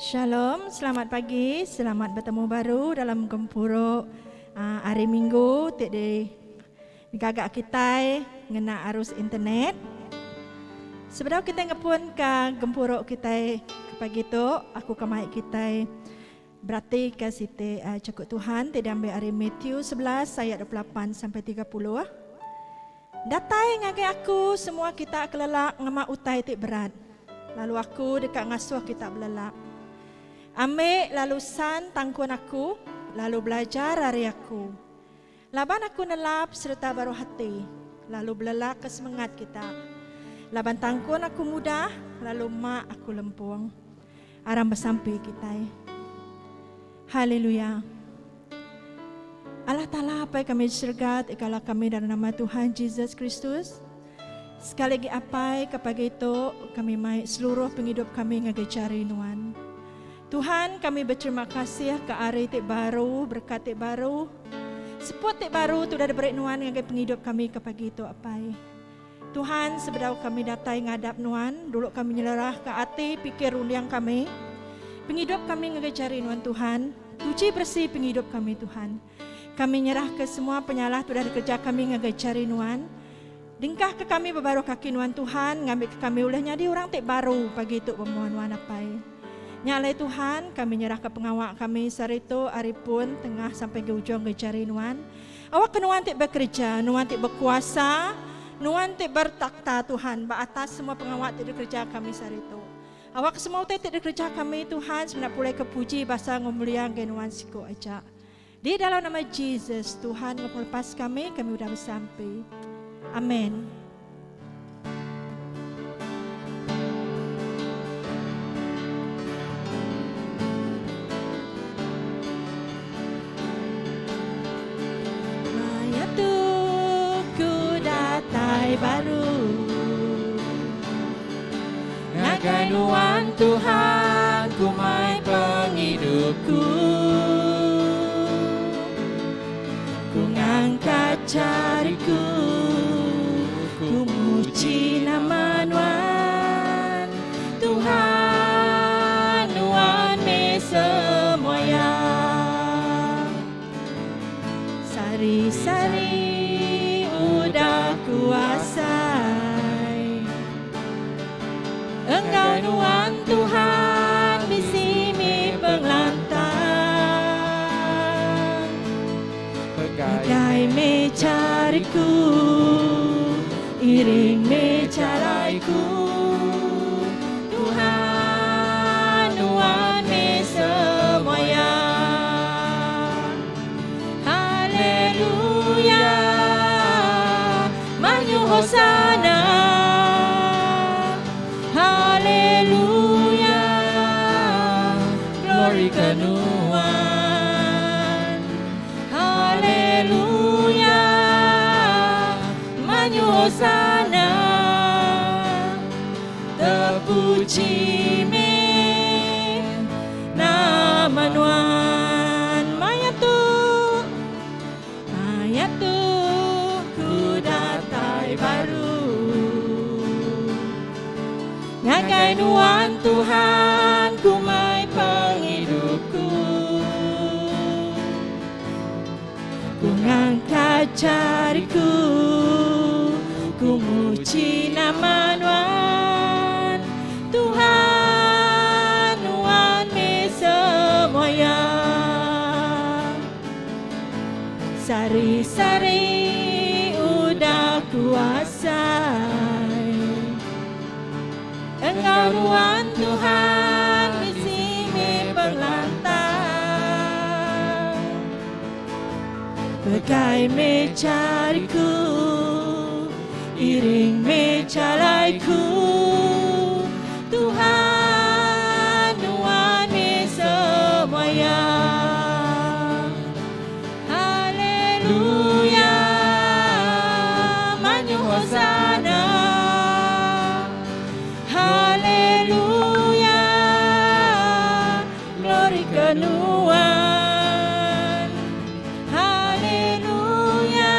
Shalom, selamat pagi, selamat betemu baru dalam gempuru hari Minggu ti di digaga kitai ngena arus internet. Sebedau kitai ngepun ka gempuru kitai ke pagi tu, aku ka mai kitai beratika siti jaku Tuhan ti diambi ari Matthew 11 ayat 28 sampai 30. Datai ngagai aku semua kita ke lelak ngema utai ti berat, lalu aku deka ngasuh kita belelak. Ambi lalu san tangkun aku, lalu belajar ari aku. Laban aku nelap sereta baruh ati, lalu belelakka semengat kita. Laban tangkun aku mudah, lalu ma aku lempung. Aram besampi kitai. Haleluya. Allah Taala Apai kami di serega ti kala kami dalam nama Tuhan Jesus Kristus. Sekali lagi Apai ke pagi tu kami mai seluruh pengidup kami ngagai jari Nuan. Tuhan kami beterima kasih ke hari ti baru, berkat ti baru, seput ti baru ti udah diberi Nuan ngagai pengidup kami ke pagi tu Apai. Tuhan sebedau kami datai ngadap Nuan, dulu kami nyerahka ati, pikir, runding kami, pengidup kami ngagai jari Nuan Tuhan. Tuchi beresi pengidup kami Tuhan. Kami nyerahka semua penyalah ti udah dikereja kami ngagai jari Nuan. Dengkahka kami ba baruh kaki Nuan Tuhan, ngambika kami ulih nyadi orang ti baru pagi tu ba mua Nuan Apai. Nya alai Tuhan, kami nyerahka pengawa kami sehari tu ari pun tengah sampai ngagai ujung ngagai jari Nuan. Awakka Nuan ti bekereja, Nuan ti bekuasa, Nuan ti bertakhta, Tuhan, ba atas semua pengawa ti dikereja kami sehari tu. Awakka semua utai ti dikereja kami, Tuhan, semina pulai ke puji basa enggau mulia ngagai Nuan siku aja. Di dalam nama Jesus, Tuhan enggau Pengelepas kami, kami udah besampi. Amen. Maya tu ku datai baru Ngagai nuan Tuhan ku mai pengidupku Ku ngangkat jariku Ku muji nama nuan Tuhan nuan meh semua ya Sari-sari udah ku asai Enggau nuan Tuhan bisi mih pengelantang Pegai meh jariku Iring meh jalaiku Tuhan nuan meh semua ya Haleluya Mayuh hosana Haleluya Glory ke nuan Haleluya Mayuh hosana Terpuji meh nama nuan Maya tu Maya tu ku datai baru Ngagai nuan Tuhan ku mai pengidupku Ku ngangkat jariku Ku muji nama nuan Tuhan nuan meh semua ya Sari-sari udah ku asai Enggau nuan Tuhan bisi meh pengelantang Pegai meh jariku Iring meh jalaiku Tuhan nuan meh semua ya Haleluya Mayuh hosana Haleluya Glory ke nuan Haleluya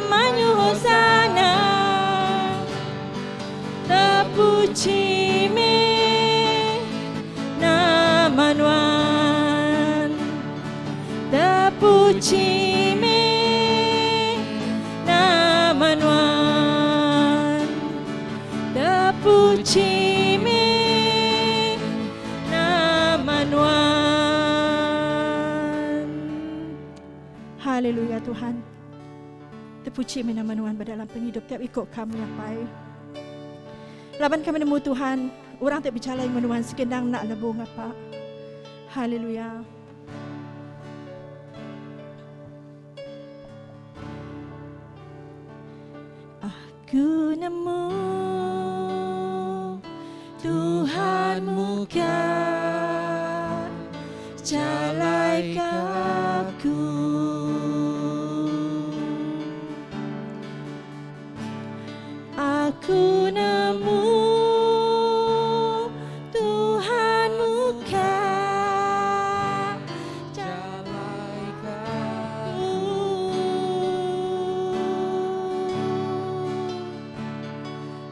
Mayuh hosana. Terpuji mih nama Nuan. Terpuji mih nama Nuan. Haleluya Tuhan. Terpuji mih nama Nuan ba dalam pengidup tiap iko kami Apai. Laban kami nemu Tuhan, orang ti bejalai enggau Nuan segendang enda lebu ngapa. Haleluya. Aku nemu Tuhan muka jalai ka aku. Aku nemu Tuhan muka jalai ka aku.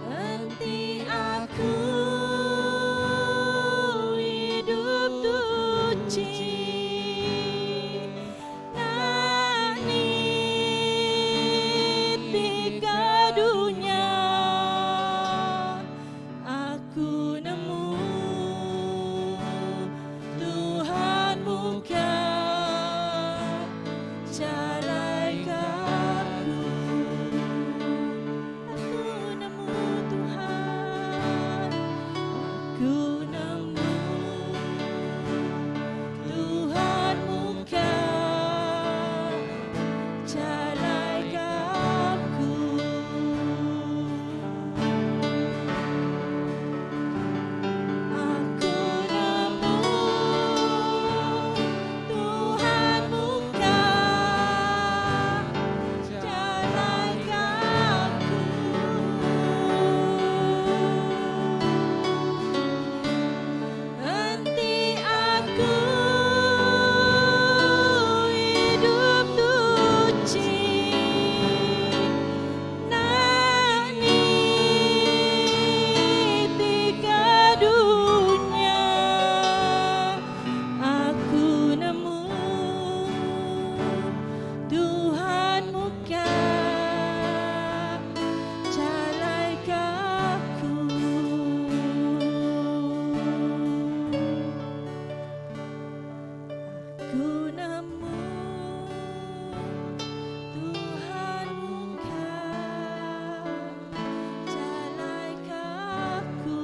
Enti aku idup tuchi Nitihka dunya aku nemu Tuhan muka jalai ka aku. Aku nemu Tuhan, aku nemu Tuhan muka jalai ka aku. Aku nemu Tuhan muka jalai ka aku. Enti aku idup tuchi Nitihka dunya aku nemu Tuhan muka jalai ka aku. Aku nemu Tuhan muka jalai ka aku.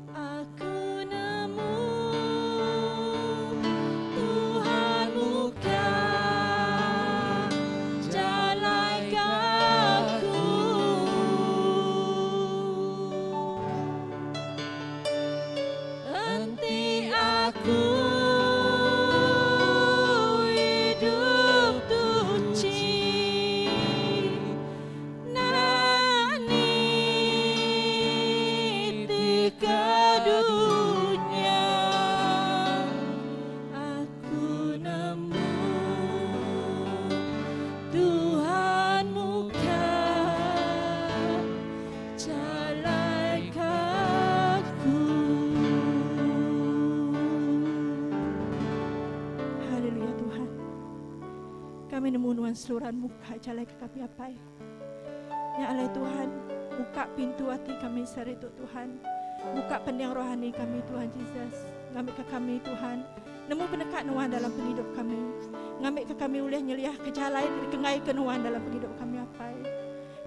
Aku nemu Tuhan muka jalai ka aku. Enti aku idup tuchi Nitihka dunya aku nemu Tuhan muka jalai ka aku. Haleluya Tuhan. Kami nemu nuan seluran muka jalai ke kami apai. Nya alai Tuhan, buka pintu ati kami sehari tu Tuhan. Buka pending rohani kami Tuhan Jesus. Ngambika kami Tuhan nemu peneka nuan dalam pengidup kami. Ngambika kami ulih nyeliahka jalai ti dikenggaika nuan dalam pengidup kami apai.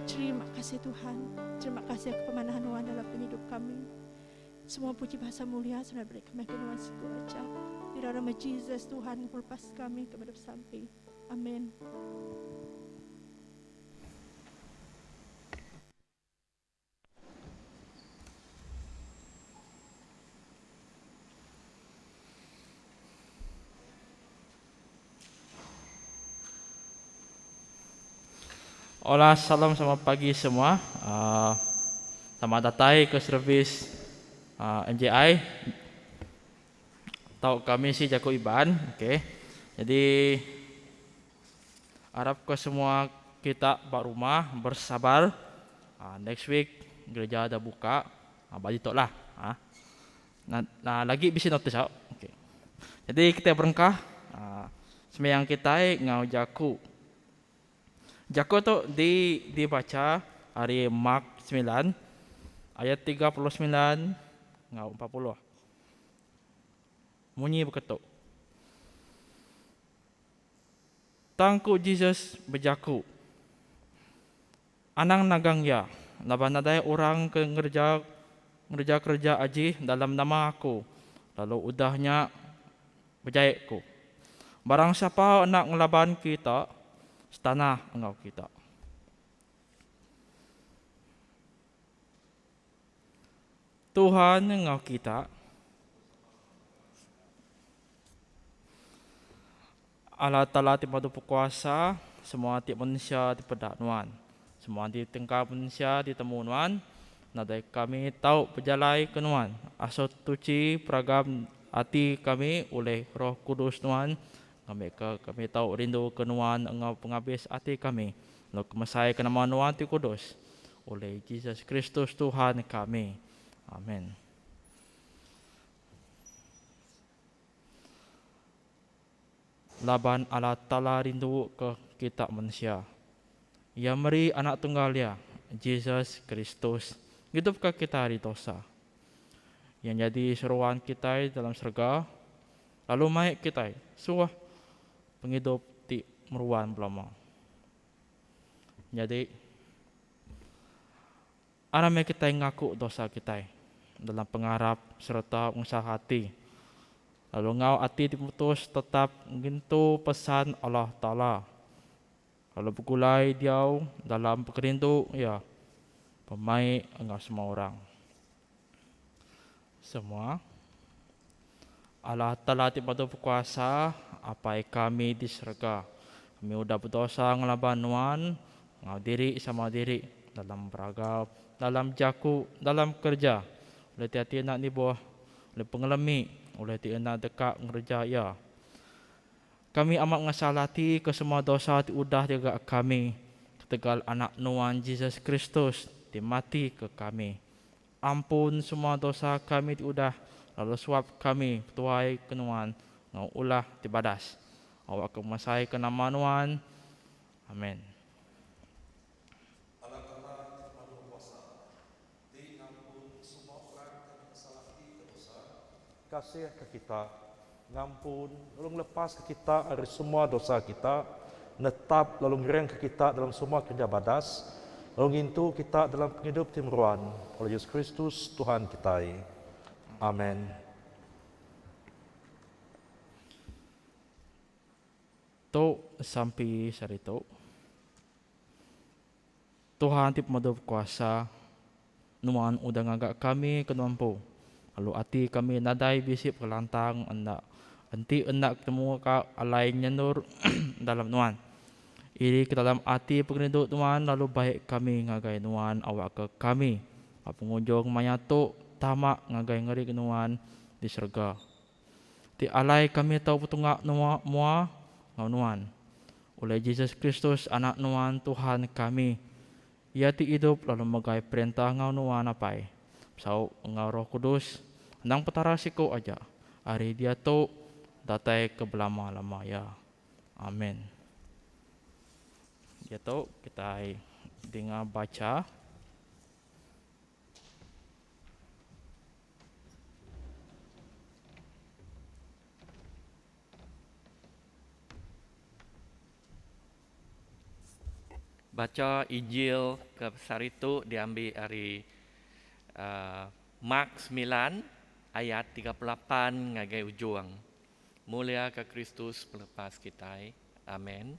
Terima kasih Tuhan. Terima kasih ke pemanah nuan dalam pengidup kami. Semua puji bahasa mulia sebenarnya beri kami ke nuan siku aja. Di dalam nama Jesus Tuhan pelepas kami kepada besampi. Amin. Hola, salam selamat pagi semua. Uh, selamat datai ke servis uh, MJI. Tau kami si jaku Iban, okey. Jadi arap ke semua kita ba rumah bersabar. Uh, next week gereja dah buka. Uh, ba ditu lah. Uh. Nah, lagi bisi notis au. Okey. Jadi kita berengkah sembiang kitai enggau jaku. Jaku tu di dibacha ari Mark semilan ayat 39 enggau 40. Munyi baka tu. Tang ku Jesus bejaku, Anang nagang iya, laban nadai orang ke ngereja ngereja kereja ajih dalam nama Aku, lalu udah nya bejai Ku. Barang sapa enda ngelaban kita, setanah enggau kita. Tuhan enggau kita. Allah Taala ti pemadu bekuasa, semua ti mensia dipeda nuan. Semua ti tengka mensia ditemu nuan, nadai kami tau bejalai ke nuan. Asuh tuchi peragam ati kami ulih Roh Kudus nuan, ngambika kami tau rindu ke nuan enggau pengabis ati kami, lalu kemesai ke nama nuan ti kudus. Oleh Jesus Kristus Tuhan kami. Amen. Laban Allah Taala rindu ke kita mensia. Iya meri Anak Tunggal Iya, Jesus Kristus, ngidupka kita ari dosa. Iya nyadi seruan kitai dalam serega, lalu mai kitai suah pengidup ti meruan belama. Nyadi, aram meh kitai ngaku dosa kitai dalam pengarap sereta pengusaha ati, lalu enggau ati ti mutus tetap ngintu pesan Allah Taala, lalu begulai diau dalam pengerindu Iya, pemaik enggau semua orang. Semua. Allah Taala ti padu bekuasa, Apai kami di serega, kami udah bedosa ngelaban Nuan enggau diri sama diri dalam beraga, dalam jaku, dalam kereja, ulih ti ati enda nibuh, ulih pengelemi, ulih ti enda deka ngereja iya. Kami amat ngesal ati ke semua dosa ti udah digaga kami ketegal Anak Nuan Jesus Kristus ti mati ke kami. Ampun semua dosa kami ti udah lalu suap kami betuai ke Nuan enggau ulah ti badas. Awakka mesaika nama Nuan. Amen. Allah Taala ti pemadu bekuasa, ti ngampun semua orang ke ngesal ati ke dosa, kasihka kita, ngampun lalu ngelepaska kita ari semua dosa kita, netap lalu ngeringka kita dalam semua kereja badas, lalu ngintu kita dalam pengidup ti meruan oleh Jesus Kristus Tuhan kitai. Amen. Tu sampi sehari tu. Tuhan ti Pemadu Bekuasa, Nuan udah ngaga kami ke Nuan empu, lalu ati kami nadai bisi pengelantang enda enti enda ketemu ka alai nyendur dalam Nuan. Iri ke dalam ati pengerindu Nuan lalu bai kami ngagai Nuan awakka kami ba pengujung maya tu tama ngagai ngeri Nuan di serega. Ti alai kami tau betunga mua enggau Nuan. Ulih Jesus Kristus Anak Nuan Tuhan kami, Iya ti idup lalu megai perintah enggau Nuan Apai, besaup enggau Roh Kudus, endang Petara siku aja, ari diatu datai ke belama-lama iya. Amen. Diatu kitai dinga bacha. Bacha Injil ke sehari tu diambi ari Mark semilan ayat 38 ngagai ujung. Mulia ke Kristus pelepas kitai. Amen.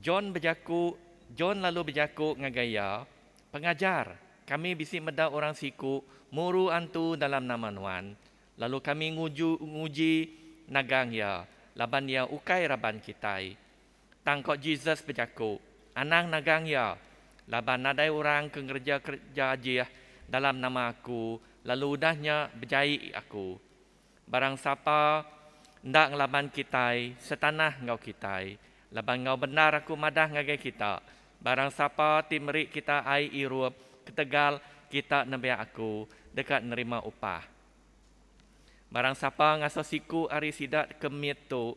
John bejaku, John lalu bejaku ngagai iya, Pengajar, kami bisi meda orang siku muru antu dalam nama nuan, Lalu kami nguju nguji nagang iya, laban iya ukai raban kitai. Tang ko Jesus bejaku, Anang nagang iya, laban nadai orang ke ngereja kereja ajih dalam nama aku, lalu udah nya bejai aku. Barang sapa enda ngelaban kitai, setanah enggau kitai. Laban enggau bendar aku madah ngagai kita, barang sapa ti meri kita ai irup ketegal kita nembiak aku, deka nerima upah. Barang sapa ngasuh siku ari sida ke mit tu,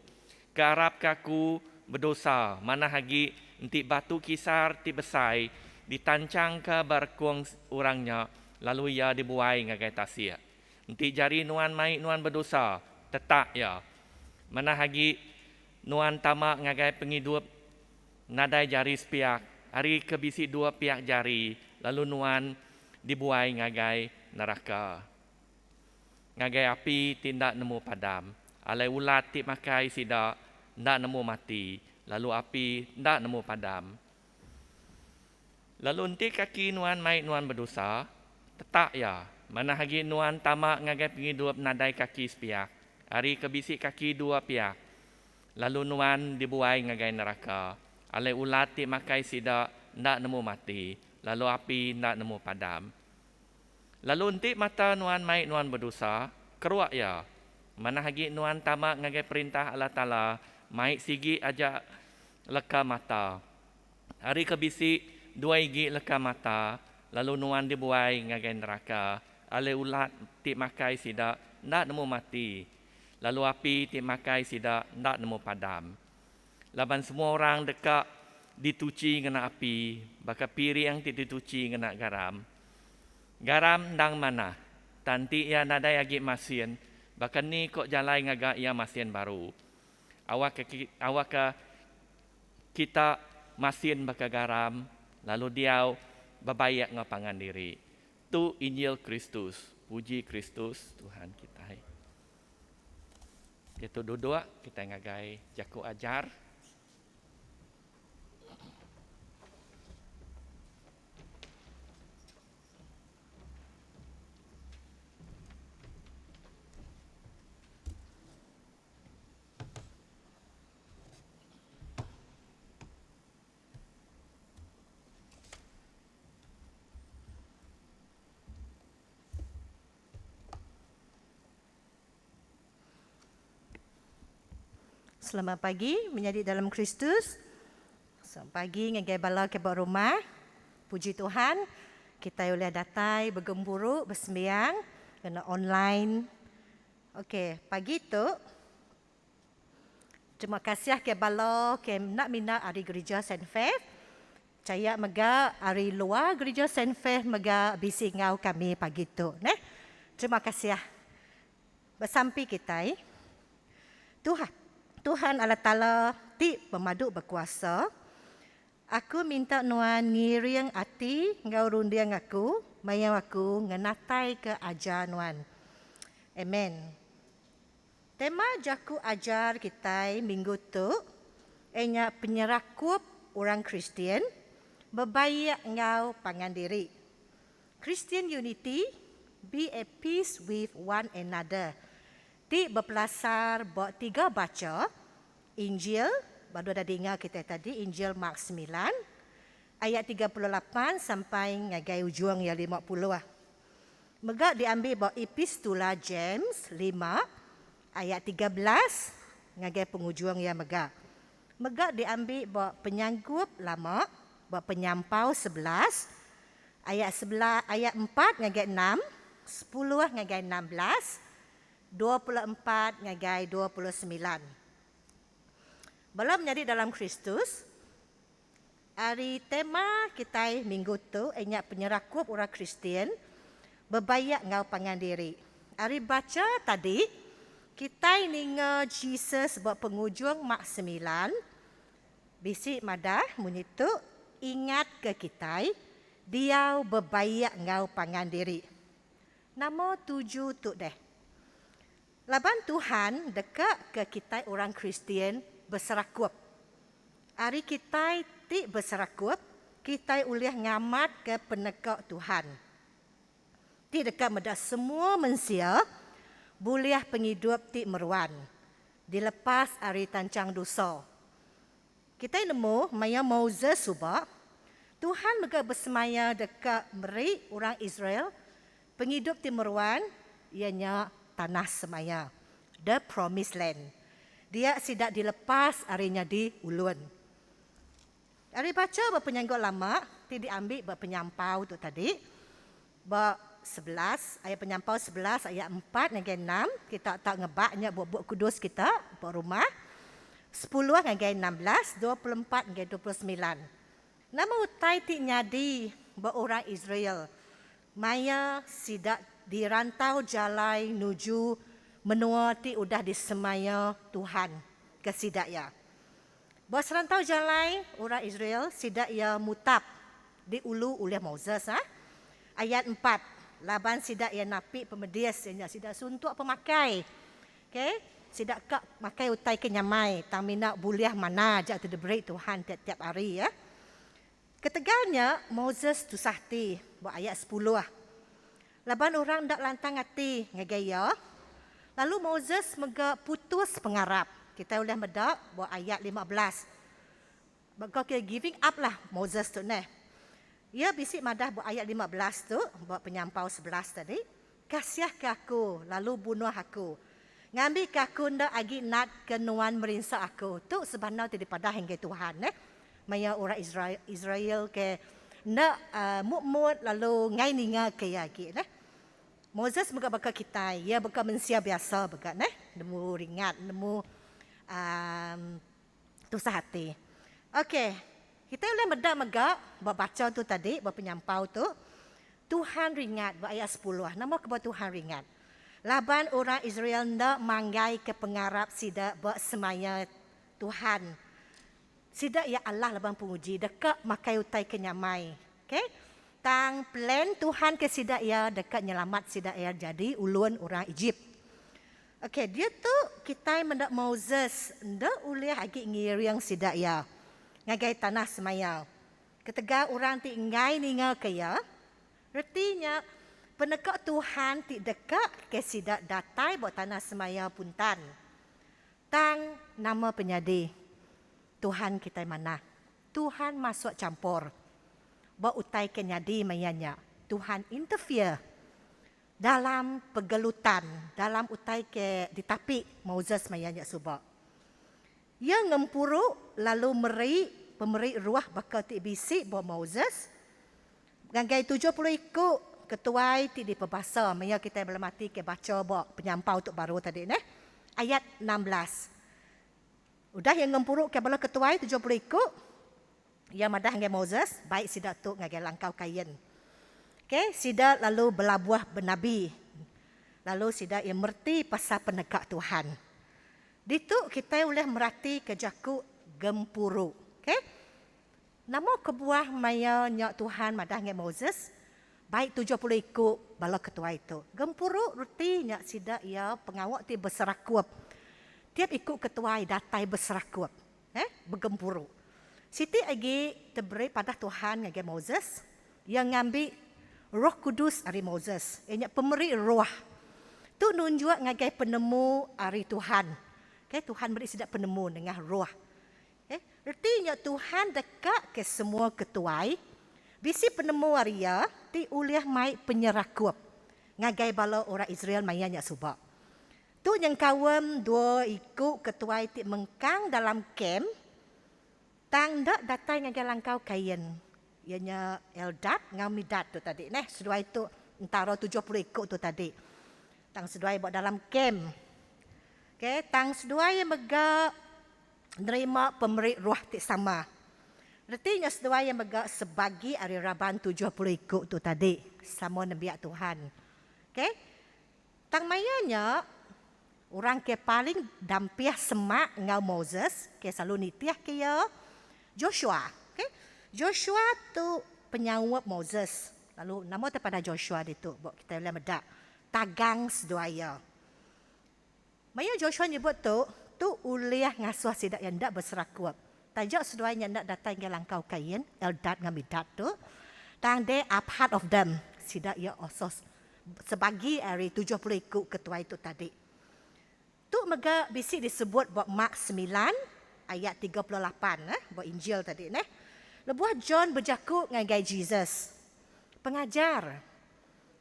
ke arapka aku, bedosa, manah agi enti batu kisar ti besai ditanchangka ba rekung orang nya lalu iya dibuai ngagai tasik. Enti jari nuan mai nuan bedosa, tetak iya. Manah agi nuan tama ngagai pengidup nadai jari sepiak ari ke bisi dua piak jari lalu nuan dibuai ngagai neraka. Ngagai api ti enda nemu padam, alai ulat ti makai sida enda nemu mati, lalu api enda nemu padam. Lalu enti kaki nuan mai nuan bedosa, tetak iya, manah agi nuan tama ngagai pengidup nadai kaki sepiak, ari ke bisi kaki dua piak, lalu nuan dibuai ngagai neraka, alai ulat ti makai sida enda nemu mati, lalu api enda nemu padam. Lalu enti mata nuan mai nuan bedosa, keruak iya. Manah agi nuan tama ngagai Perintah Allah Taala mai sigi aja leka mata, ari ke bisi dua igi leka mata lalu nuan dibuai ngagai neraka, alai ulat ti makai sida enda nemu mati, lalu api ti makai sida enda nemu padam. Laban semua orang deka dituchi ngena api, baka piring ti dituchi ngena garam. Garam endang manah, tang enti iya nadai agi masin, baka ni ko jalai ngaga iya masin baru? Awakka awakka kita masin baka garam, lalu diau bebaik enggau pangan diri. Tu Injil Kristus. Puji Kristus, Tuhan kitai. Diatu duduk kitai ngagai jaku ajar. Selamat pagi menyadi dalam Kristus. Selamat pagi ngagai bala ke ba rumah. Puji Tuhan, kitai ulih datai begempuru besembiang ngena online. Okey, pagi tu terima kasih ke bala ke enda mina ari gerija Saint Faith. Chaya mega ari luar gerija Saint Faith mega bisi enggau kami pagi tu neh. Terima kasih. Besampi kitai. Tuhan, Tuhan Allah Taala ti pemadu bekuasa, aku minta nuan ngiring ati enggau runding aku maya aku ngenataika ajar nuan. Amen. Tema jaku ajar kitai minggu tu iya nya penyerakup orang Kristian bebaik enggau pangan diri. Christian unity, be at peace with one another ti bepelasar ba tiga bacha Injil, baru udah dinga kitai tadi Injil Mark semilan ayat 38 sampai ngagai ujung iya 50. Mega diambi ba Epistula James lima ayat 13 ngagai pengujung iya mega. Mega diambi ba Penyanggup Lama ba Penyampau 11 ayat sebelas ayat empat ngagai enam, 10 ngagai 16, 24 ngagai 29. Bala menyadi dalam Kristus, ari tema kitai minggu tu iya nya penyerakup orang Kristian bebaik enggau pangan diri. Ari bacha tadi, kitai ninga Jesus ba pengujung Mark semilan bisi madah munyi tu, Ingatka kitai diau bebaik enggau pangan diri. Nama tuju tu deh? Laban Tuhan deka ke kitai orang Kristian beserakup. Ari kitai ti beserakup, kitai ulih ngamatka peneka Tuhan ti deka meda semua mensia bulih pengidup ti meruan, dilepas ari tanchang dosa. Kitai nemu maya Moses suba, Tuhan mega besemaya deka meri orang Israel pengidup ti meruan, iya nya Tanah Semaya, The Promised Land. Dia sida dilepas ari nyadi ulun. Ari bacha ba penyanggup lama ti diambi ba penyampau tu tadi, ba. 11, ayat penyampau 11 ayat 4 ngagai 6, kita tau ngebak nya ba bup kudus kita ba rumah. 10 ngagai 16, 24 ngagai 29. Nama utai ti nyadi ba orang Israel maya sida di rantau jalai nuju menua ti udah disemaya Tuhan ke sida iya? Ba serantau jalai orang Israel sida iya mutap di ulu ulih Moses. A. Ayat 4, laban sida iya napi pemedis iya nya sida suntuk pemakai. Okay, sida ka makai utai ke nyamai tang mina bulih manna aja ti diberi Tuhan tiap-tiap hari. Ya. Ketegal nya Moses tusah ati ba ayat 10. Laban orang enda lantang ati ngagai iya, lalu Moses mega putus pengarap. Kitai ulih meda ba ayat 15. Baka ke giving up lah Moses tu neh. Iya bisi madah ba ayat 15 tu, ba penyampau 11 tadi, Kasih ke aku lalu bunuh aku. Ngambi ke aku enda agi nat ke nuan merinsa aku. Tu sebana ti dipadah enggai Tuhan neh. Maya orang Israel, Israel ke enda uh, mut-mut lalu ngai ninga ke iya agi neh. Moses mega baka kitai, iya baka mensia biasa mega neh, nemu ringat, nemu um, tusah ati. Okey, kita ulih meda mega ba bacha tu tadi, ba penyampau tu, Tuhan ringat ba ayat 10. Nama kebuah Tuhan ringat? Laban orang Israel enda manggai ke pengarap sida ba semaya Tuhan. Sida iya Allah laban penguji deka makai utai ke nyamai. Okay? Tang plan Tuhan ke sida iya deka nyelamat sida iya jadi ulun orang Egypt. Okey, dia tu kitai meda Moses enda ulih agi ngiring sida iya ngagai tanah semaya. Ketegal orang ti enggai ninga ke iya, reti nya peneka Tuhan ti deka ke sida datai ba tanah semaya puntan. Tang nama penyadi Tuhan kitai manah. Tuhan masuk campur. Ba utai ke nyadi maya nya. Tuhan interfere dalam pegelutan, dalam utai ke ditapi Moses maya nya suba. Ia ngempuru lalu meri pemeri ruah baka ti bisi ba Moses. Ngagai 70 iku ketuai ti dipebasa maya kita belemati ke baca ba penyampau tu baru tadi neh. Ayat 16. Udah yang ngempuru ke bala ketuai 70 iku, ia madah ngagai Moses, baik sida tu ngagai langkau kain. Okay, sida lalu belabuh bernabi. Lalu sida ia merti pasal penegak Tuhan. Ditu kita boleh merati ke jaku gempuru. Okay? Nama kebuah maya nya Tuhan madah ngagai Moses, baik 70 iku bala ketua itu. Gempuru reti nya sida ia pengawak ti berserakup. Tiap iku ketua datai berserakup. Eh, bergempuru. Siti lagi terberi pada Tuhan ngagai Moses, yang ngambil Roh Kudus ari Moses. Ianya pemeri roh. Tu nunjuk ngagai penemu ari Tuhan. Okay, Tuhan beri sidak penemu dengan roh. Okay, retinya Tuhan dekat ke semua ketuai, bisi penemu ari iya ti ulih mai penyerakup ngagai bala orang Israel maya nya suba. Tu yang kawam dua iku ketuai ti mengkang dalam kem tang dak datai ngagai langkau kain. Ianya Eldad ngau Midat tu tadi neh. Seduai tu entara 70 iku tu tadi. Tang seduai buat dalam kem. Okay, tang seduai yang mega nerima pemeri roh ti sama. Retinya seduai yang mega sebagi ari raban 70 iku tu tadi. Sama nembiak Tuhan. Okay. Tang mayanya orang ke paling dampih semak ngau Moses ke selalu nitiah ke ya Joshua. Okay. Joshua tu penyawap Moses. Lalu nama tu pada Joshua itu, kita boleh medak tagang seduai ya. Maya Joshua nyebut tu, tu ulih ngasuh sidak yang ndak berserakup. Tajak seduai yang ndak datang ke langkau kain, Eldad dengan Midat tu. Tang they are part of them. Sidak ya also sebagi ari 70 iku ketua itu tadi. Tu mega bisi disebut buat Mark 9 ayat 38 eh buat Injil tadi neh. Lebuh John berjaku ngagai Jesus. Pengajar,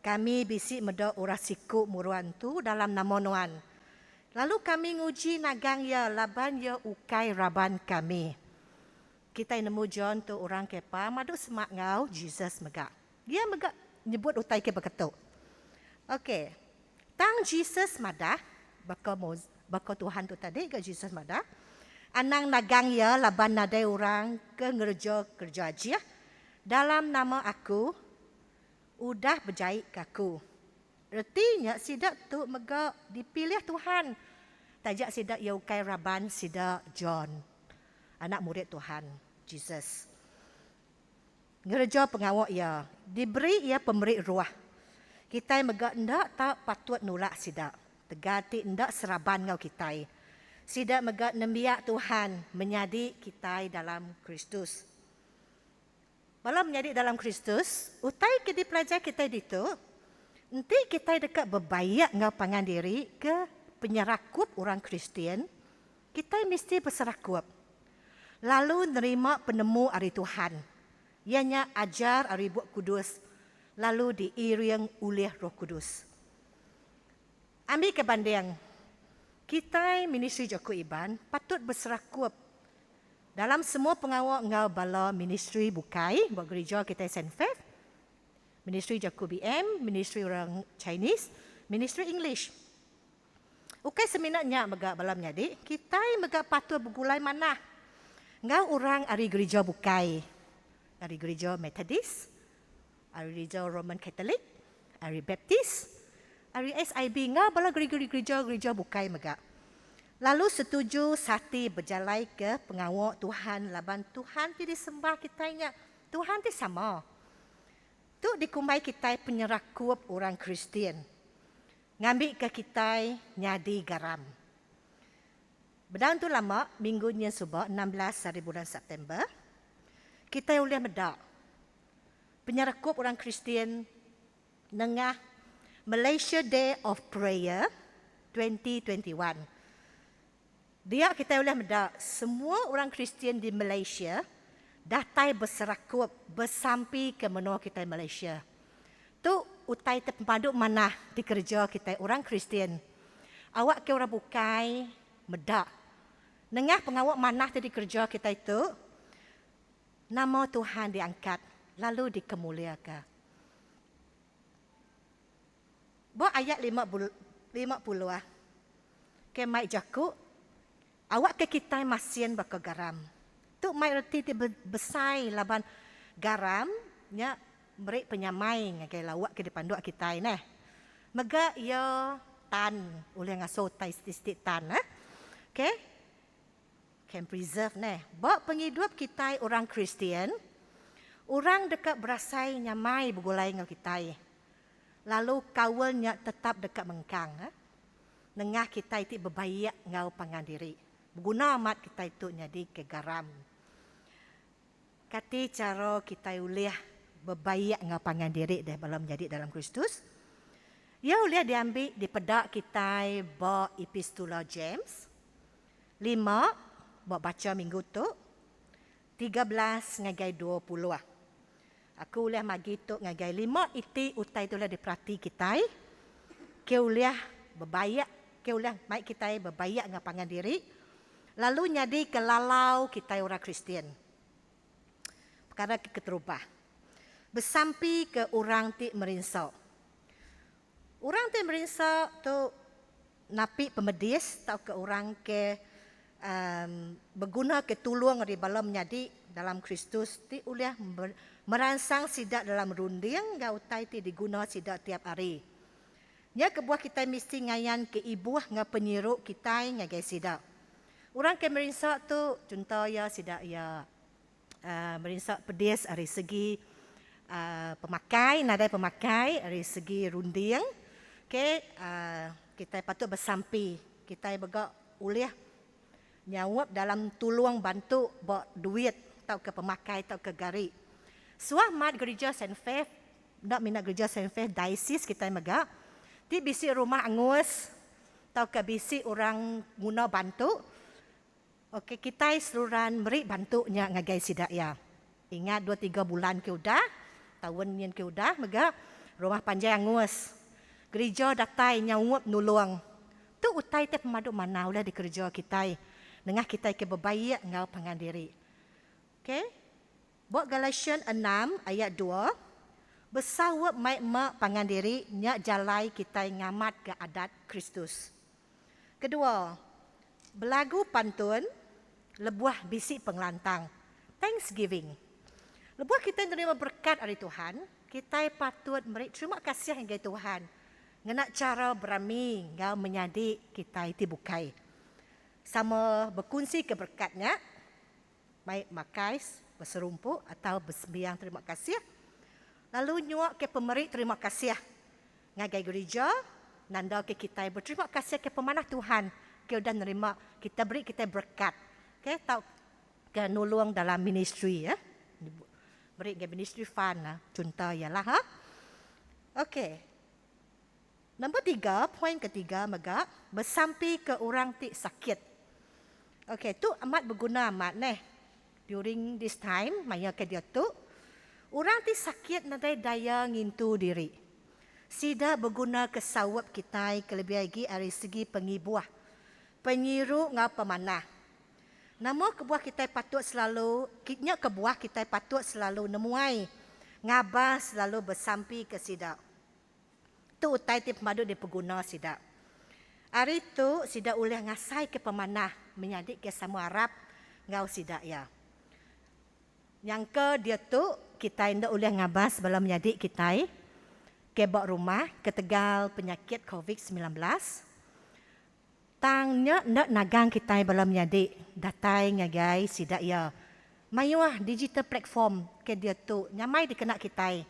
kami bisi meda orang siku muruan tu dalam nama nuan. Lalu kami nguji nagang ya laban ya ukai raban kami. Kita nemu John tu orang kepa madu semak ngau Jesus mega. Dia mega nyebut utai ke beketuk. Okey. Tang Jesus madah, baka Moses, baka Tuhan tu tadi ga Jesus madah, anang nagang iya laban nadai orang ke ngereja kereja ajih dalam nama aku udah bejai ke aku. Reti nya sida tu mega dipilih Tuhan taja sida iya ukai raban sida John, anak murid Tuhan, Jesus. Ngereja pengawa iya, diberi iya pemeri ruah. Kitai mega enda tau patut nulak sida, tegal ti enda seraban enggau kitai. Sida mega nembiak Tuhan, menyadi kitai dalam Kristus. Bala menyadi dalam Kristus, utai ke dipelajar kitai ditu, enti kitai deka bebaik enggau pangan diri ke penyerakup orang Kristian, kitai mesti beserakup lalu nerima penemu ari Tuhan, iya nya ajar ari Bup Kudus lalu diiring ulih Roh Kudus. Ambika banding, kitai Ministri Jaku Iban patut beserakup Dalam semua pengawa enggau bala ministri bukai ba gerija kitai Saint Faith, ministri jaku BM, ministri orang Chinese, ministri English. Ukai semina nya mega bala menyadi, kitai mega patut begulai manah enggau orang ari gerija bukai, ari gerija Methodist, ari gerija Roman Catholic, ari Baptist, ari SIB enggau bala gerija-gerija bukai mega. Lalu setuju sati bejalaika pengawa Tuhan laban Tuhan ti disembah kitai nya Tuhan ti sama. Tu dikumbai kitai penyerakup orang Kristian ngambika kitai nyadi garam. Bedau tu lama, minggu nyin suba 16 hari bulan September, kitai ulih meda penyerakup orang Kristian nengah Malaysia Day of Prayer 2021. Dia kitai ulih meda semua orang Kristian di Malaysia datai beserakup besampi ke menua kitai Malaysia. Tu utai ti pemadu manah dikereja kitai orang Kristian. Awak ke orang bukai meda nengah pengawa manah ti dikereja kitai tu, Nama Tuhan diangkat lalu dikemuliaka. Ba ayat 50 ke mai jaku awakka kitai masin baka garam. Tu mai reti ti besai laban garam nya meri penyamai ngagai lauk ke dipanduk kitai neh. Mega iya tan ulih ngasuh utai siti-siti tan. Okay. Can preserve neh. Ba pengidup kitai orang Kristian, orang deka berasai nyamai begulai enggau kitai. Lalu kaul nya tetap deka mengkang nengah kitai ti bebaik enggau pangan diri. Beguna amat kitai tu nyadika garam. Kati chara kitai ulih bebaik enggau pangan diri deh bala menyadi dalam Kristus? Iya ulih diambi dipeda kitai ba Epistula James 5 ba bacha minggu tu, 13 ngagai 20. Aku ulih magi tu ngagai lima iti utai ti ulih diperati kitai ke ulih bebaik ke ulih mai kitai bebaik enggau pangan diri lalu nyadika lalau kitai orang Kristian. Pekara ke keterubah, besampi ke orang ti merinsa. Orang ti merinsa tu napi pemedis tauka orang ke um, begunaka tulung ari bala menyadi dalam Kristus ti ulih meransang sida dalam runding enggau utai ti diguna sida tiap hari. Nya kebuah kitai mesti ngayanka ibuh enggau penyiru kitai ngagai sida. Orang ke merinsa tu, chunto iya sida iya uh, merinsa pedis ari segi uh, pemakai, nadai pemakai, ari segi runding. Okay, uh, kitai patut besampi. Kitai mega ulih nyaup dalam tulung bantu ba duit tauka pemakai tauka gari. Suah mat gereja Saint Faith Enda mina gereja Saint Faith Diocese kitai mega ti bisi rumah angus tauka bisi orang nguna bantu ok kitai seruran meri bantu nya ngagai sida iya. Ingat dua tiga bulan ke udah taun nyin ke udah mega rumah panjai angus gereja datai nyaup nulung. Tu utai ti pemadu manah ulih dikereja kitai nengah kitai ke bebaik enggau pangan diri. Ok. Ba Galatian 6 ayat 2. Besaup mai ema pangan diri nya jalai kitai ngamatka adat Kristus. Kedua, belagu pantun lebuh bisi pengelantang, thanksgiving. Lebuh kitai nerima berekat ari Tuhan, kitai patut meri terima kasih ngagai Tuhan ngena chara berami enggau menyadi kitai ti bukai. Sama bekunsika berekat nya. Mai makai beserumpu atau besembiang terima kasih lalu nyua ke pemeri terima kasih ngagai gerija nanda ke kitai beterima kasih ke pemanah Tuhan ke udah nerima kita beri kitai berekat okay tau ke nulung dalam ministry ya beri ngagai ministry fund chunto iya lah ha okay Nombor tiga, poin ketiga mega besampi ke orang ti sakit. Okey, tu amat beguna amat neh. During this time, maya ke diatu, orang ti sakit nadai daya ngintu diri. Sida beguna ke saup kitai kelebih agi ari segi pengibuh, penyiru enggau pemanah. Nama kebuah kitai patut selalu, nya kebuah kitai patut selalu nemuai ngabas lalu besampi ke sida. Tu utai ti pemadu dipeguna sida. Ari tu, sida ulih ngasaika pemanah menyadi ke sama arap enggau sida iya. Nyangka diatu, kitai enda ulih ngabas bala menyadi kitai ke ba rumah ketegal penyakit covid 19. Tang nya enda nagang kitai bala menyadi datai ngagai sida iya. Mayuh digital platform ke diatu nyamai dikena kitai.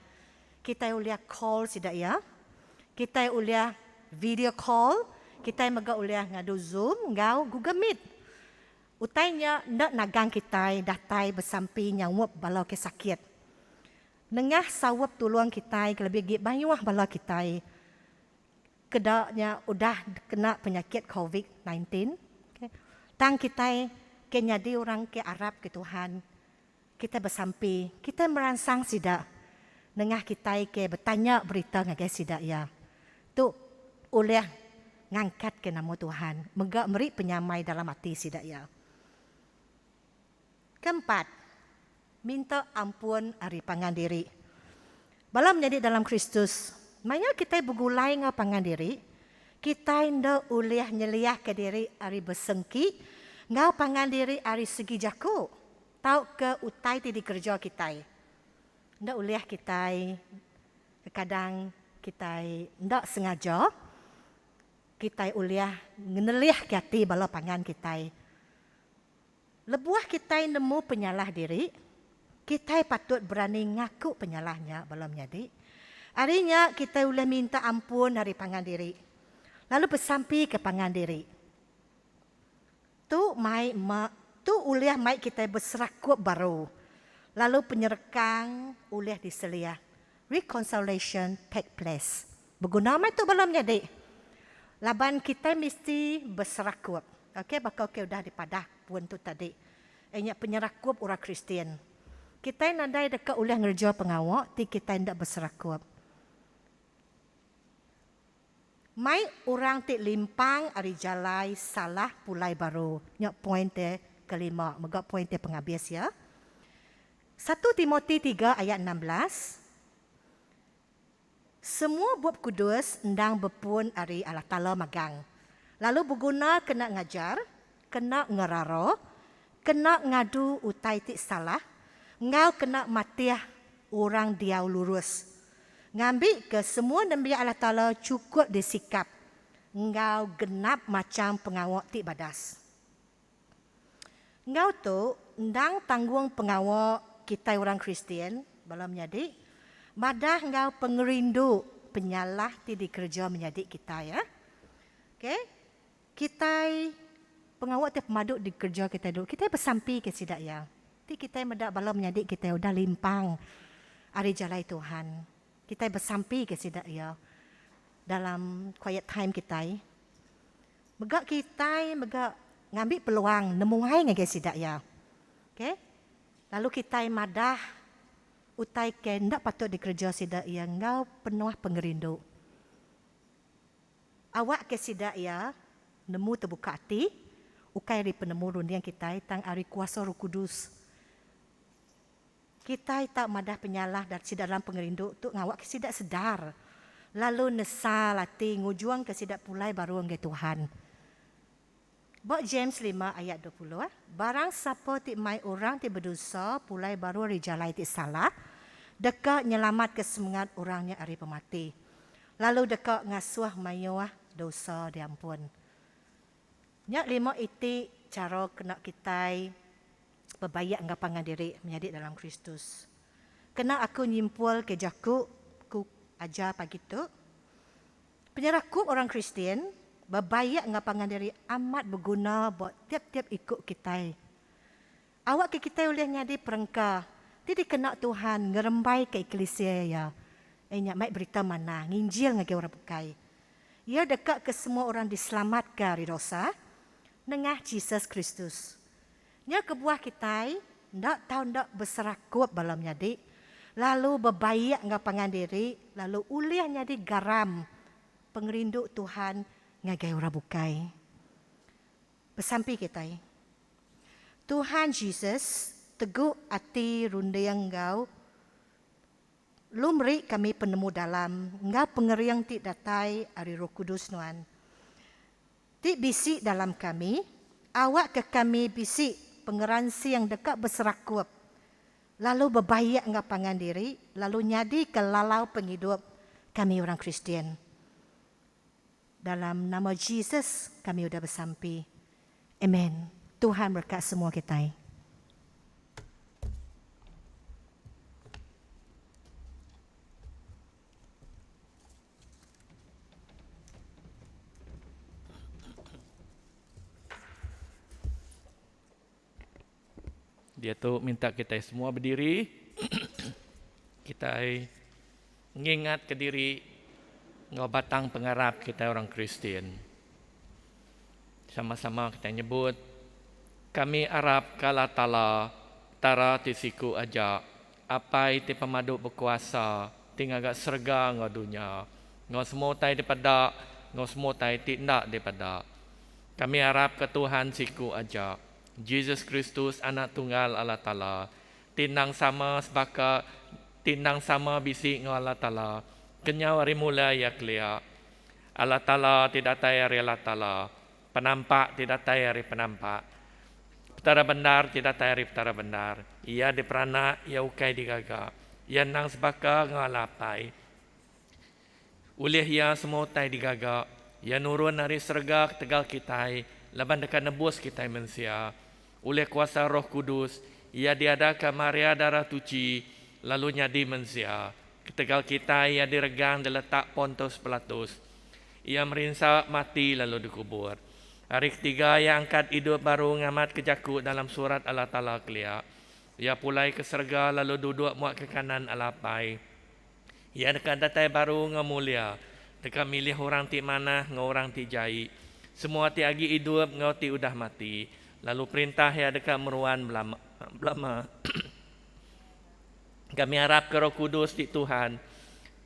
Kitai ulih call sida iya, kitai ulih video call, kitai mega ulih ngadu Zoom enggau Google Meet. Utai nya enda nagang kitai datai besampi nyaup bala ke sakit. Nengah saup tulung kitai kelebih agi mayuh bala kitai. Keda nya udah kena penyakit covid 19 tang kitai ke nyadi orang ke arap ke Tuhan kitai besampi kitai meransang sida nengah kitai ke betanya berita ngagai sida iya. Tu ulih ngangkat ke nama Tuhan mega meri penyamai dalam ati sida iya. Keempat, minta ampun ari pangan diri. Bala menyadi dalam Kristus, maya kitai begulai enggau pangan diri, kitai enda ulih nyeliahka diri ari besengki enggau pangan diri ari segi jaku tauka utai ti dikereja kitai. Enda ulih kitai kekadang kitai enda sengaja kitai ulih ngenelihka ati bala pangan kitai. Lebuh kitai nemu penyalah diri, kitai patut berani ngaku penyalah nya bala menyadi. Ari nya kitai ulih minta ampun ari pangan diri, lalu besampika pangan diri. Tu mai ma tu ulih mai kitai beserakup baru, lalu penyerekang ulih diseliah. Reconciliation take place. Beguna meh tu bala menyadi. Laban kitai mesti beserakup. Ok baka ke udah dipadah pun tu tadi. Iya nya penyerakup orang Kristian. Kitai nadai deka ulih ngereja pengawa ti kitai enda beserakup. Mai orang ti limpang ari jalai salah pulai baru. Nya poin te kelima mega poin te pengabis iya. Satu Timoti tiga ayat 16. Semua Bup Kudus endang bepun ari Allah Taala magang, lalu beguna kena ngajar, kena ngerara, kena ngadu utai ti salah, enggau kena matih orang diau lurus, ngambika semua nembiak Allah Taala chukup disikap enggau genap macham pengawa ti badas. Enggau tu, endang tanggung pengawa kitai orang Kristian, bala menyadi, madah enggau pengerindu penyalah ti dikereja menyadi kitai. Okay. Kitai, pengawa ti pemadu dikereja kitai dulu, kitai besampi ke sida iya. Ti kitai meda bala menyadi kitai udah limpang ari jalai Tuhan, kitai besampi ke sida iya dalam quiet time kitai. Mega kitai mega ngambi peluang nemuai ngagai sida iya. Okay. Lalu kitai madah utai ke enda patut dikereja sida iya enggau penuh pengerindu. Awak ke sida iya nemu tebuka ati, ukai ari penemu runding kitai tang ari kuasa Roh Kudus. Kitai tau madah penyalah sida dalam pengerindu tu ngawakka sida sedar lalu nesal ati ngujungka sida pulai baru ngagai Tuhan. Ba James lima ayat 20, barang sapa ti mai orang ti bedosa pulai baru ari jalai ti salah, deka nyelamatka semengat orang nya ari pemati, lalu deka ngasuh mayuh dosa diampun. Nya lima iti chara kena kitai bebaik enggau pangan diri menyadi dalam Kristus. Kena aku nyimpulka jaku ku ajar pagi tu, penyerakup orang Kristian bebaik enggau pangan diri amat beguna ba tiap-tiap iku kitai. Awakka kitai ulih nyadi perengka ti dikena Tuhan ngerembaika eklisia Iya, iya nya mai berita manah nginjil ngagai orang bukai. Iya deka ke semua orang diselamatka ari dosa nengah Jesus Kristus. Nya kebuah kitai enda tau enda beserakup bala menyadi lalu bebaik enggau pangan diri lalu ulih nyadi garam pengerindu Tuhan ngagai orang bukai. Besampi kitai. Tuhan Jesus tegu ati runding enggau lu meri kami penemu dalam enggau pengering ti datai ari Roh Kudus Nuan. Ti bisi dalam kami, awakka kami bisi pengeransing deka beserakup lalu bebaik enggau pangan diri lalu nyadika lalau pengidup kami orang Kristian. Dalam nama Jesus kami udah besampi. Amen. Tuhan berekat semua kitai. Diatu minta kitai semua bediri. Kitai ngingatka diri enggau batang pengarap kitai orang Kristian. Sama-sama kitai nyebut, Kami arap ka Allah Taala, Petara ti siku aja, Apai ti pemadu bekuasa, ti ngaga serega enggau dunya, enggau semua utai dipeda enggau semua utai ti enda dipeda. Kami arapka Tuhan siku aja, Jesus Kristus Anak Tunggal Allah Taala, ti endang sama sebaka ti endang sama bisi enggau Allah Taala kenyau ari mula iya kelia. Allah Taala ti datai ari Allah Taala, Penampak ti datai ari penampak. Petara bendar ti datai ari Petara bendar. Iya diperanak, iya ukai digaga. Iya endang sebaka enggau Allah Apai. Ulih Iya semua utai digaga. Iya nurun ari serega ketegal kitai, laban deka nebus kitai mensia. Ulih kuasa Roh Kudus, Iya diadaka Maria Darah Tuchi, lalu nyadi mensia. Ketegal kitai, Iya diregang diletak Pontus Pilatus. Iya merinsa, mati lalu dikubur. Hari ketiga, Iya angkat idup baru ngamatka jaku dalam Surat Allah Taala kelia. Iya pulai ke serega lalu duduk muak ke kanan Allah Apai. Iya deka datai baru enggau mulia, deka milih orang ti manah enggau orang ti jai, semua ti agi idup enggau ti udah mati, lalu perintah Iya deka meruan belama-lama. Kami arapka Roh Kudus ti Tuhan,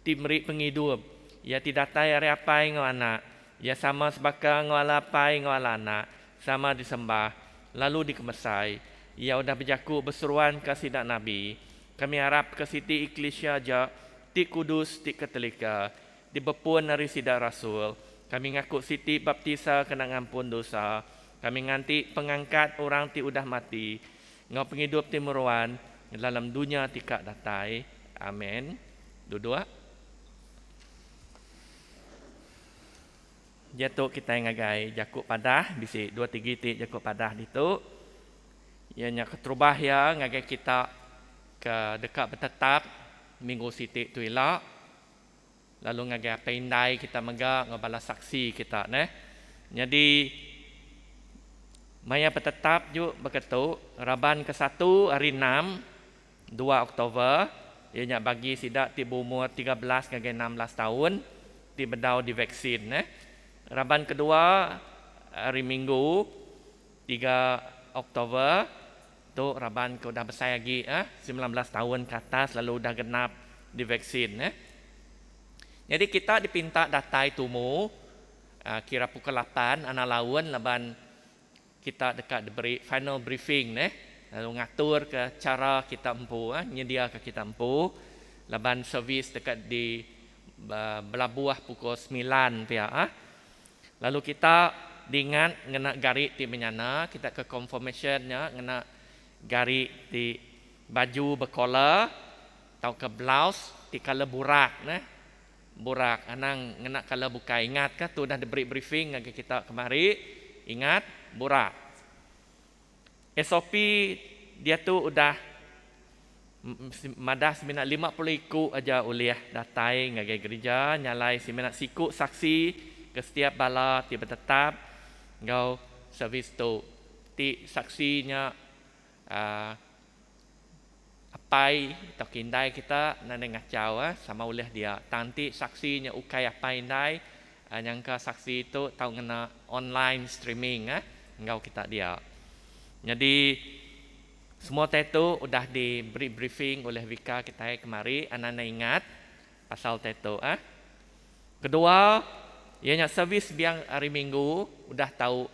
ti meri pengidup, Iya ti datai ari Apai enggau Anak, Iya sama sebaka enggau Allah Apai enggau Allah Anak, sama disembah, lalu dikemesai. Iya udah bejaku beseruanka sida nabi. Kami arapka siti eklisia aja, ti kudus, ti Katolika, ti bepun ari sida rasul. Kami ngaku siti baptisa kena ngampun dosa. Kami nganti pengangkat orang ti udah mati, enggau pengidup ti meruan dalam dunya ti ka datai. Amen. Duduk. Diatu kitai ngagai jaku padah, bisi dua tiga iti jaku padah ditu. Iya nya keterubah iya ngagai kita ke deka betetap minggu siti tu ila lalu ngagai apai indai kita mega enggau bala saksi kita neh. Nyadi maya betetap ju baka tu raban ke satu hari enam dua Oktober iya nya bagi sida ti beumur 13 ngagai 16 taun ti bedau divaksin neh. Raban kedua hari Minggu tiga Oktober tu raban ke udah besai agi eh 19 taun ke atas lalu udah genap divaksin eh. Nyadi kita dipinta datai tumu kira pukul lapan anak laun laban kita deka diberi final briefing neh. Lalu ngatur ke chara kita empu eh nyedia ke kita empu laban servis deka di belabuh pukul semilan pia ah. Lalu kita dingat ngena gari ti menyana kita ke konfirmasyen nya ngena gari ti baju bekolar tauka blouse ti color burak neh. Burak anang ngena color bukai ingat ka tu udah diberi briefing ngagai kita kemari ingat burak. SOP diatu udah madah semina 50 iku aja ulih datai ngagai gerija nyalai semina siku saksi ke setiap bala ti betetap enggau servis tu ti saksi nya uhh apai tauka indai kita nadai ngachau uhh sama ulih dia tang enti saksi nya ukai apai indai uhh nyangka saksi tu tau ngena online streaming uhh enggau kita dia. Nyadi semua utai tu udah diberi briefing ulih vika kitai kemari anak anak ingat pasal utai tu uhh. Kedua iya nya servis biang hari minggu udah tau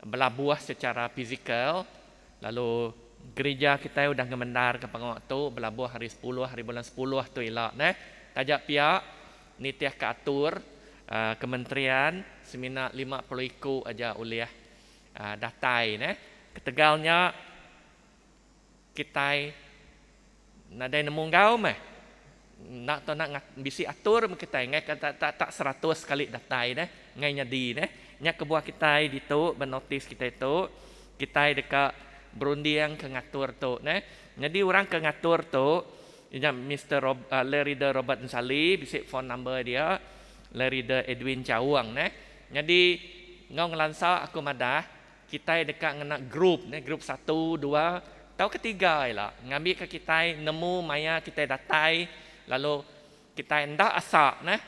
belabuh secara fizikal lalu gerija kitai udah ngemendarka pengawa tu belabuh hari sepuluh hari bulan sepuluh tu ila neh. Taja pia nitihka atur kementerian semina 50 iku aja ulih datai neh. Ketegal nya kitai nadai nemu enggau meh. Enda tau nak bisi atur meh kitai enggai ka tak tak 100 kali datai neh enggai nyadi neh. Nya kebuah kitai ditu ba notis kitai tu kitai deka berunding ke ngatur tu neh. Nyadi orang ke ngatur tu iya nya Mister Rob Larry De Robert Ensali bisi phone number dia Larry De Edwin Chaung neh. Nyadi enggau ngelansa aku madah Kitai deka ngena group ne, group satu, dua tauka tiga ila ngambika kitai nemu maya kitai datai lalu kitai enda asa neh.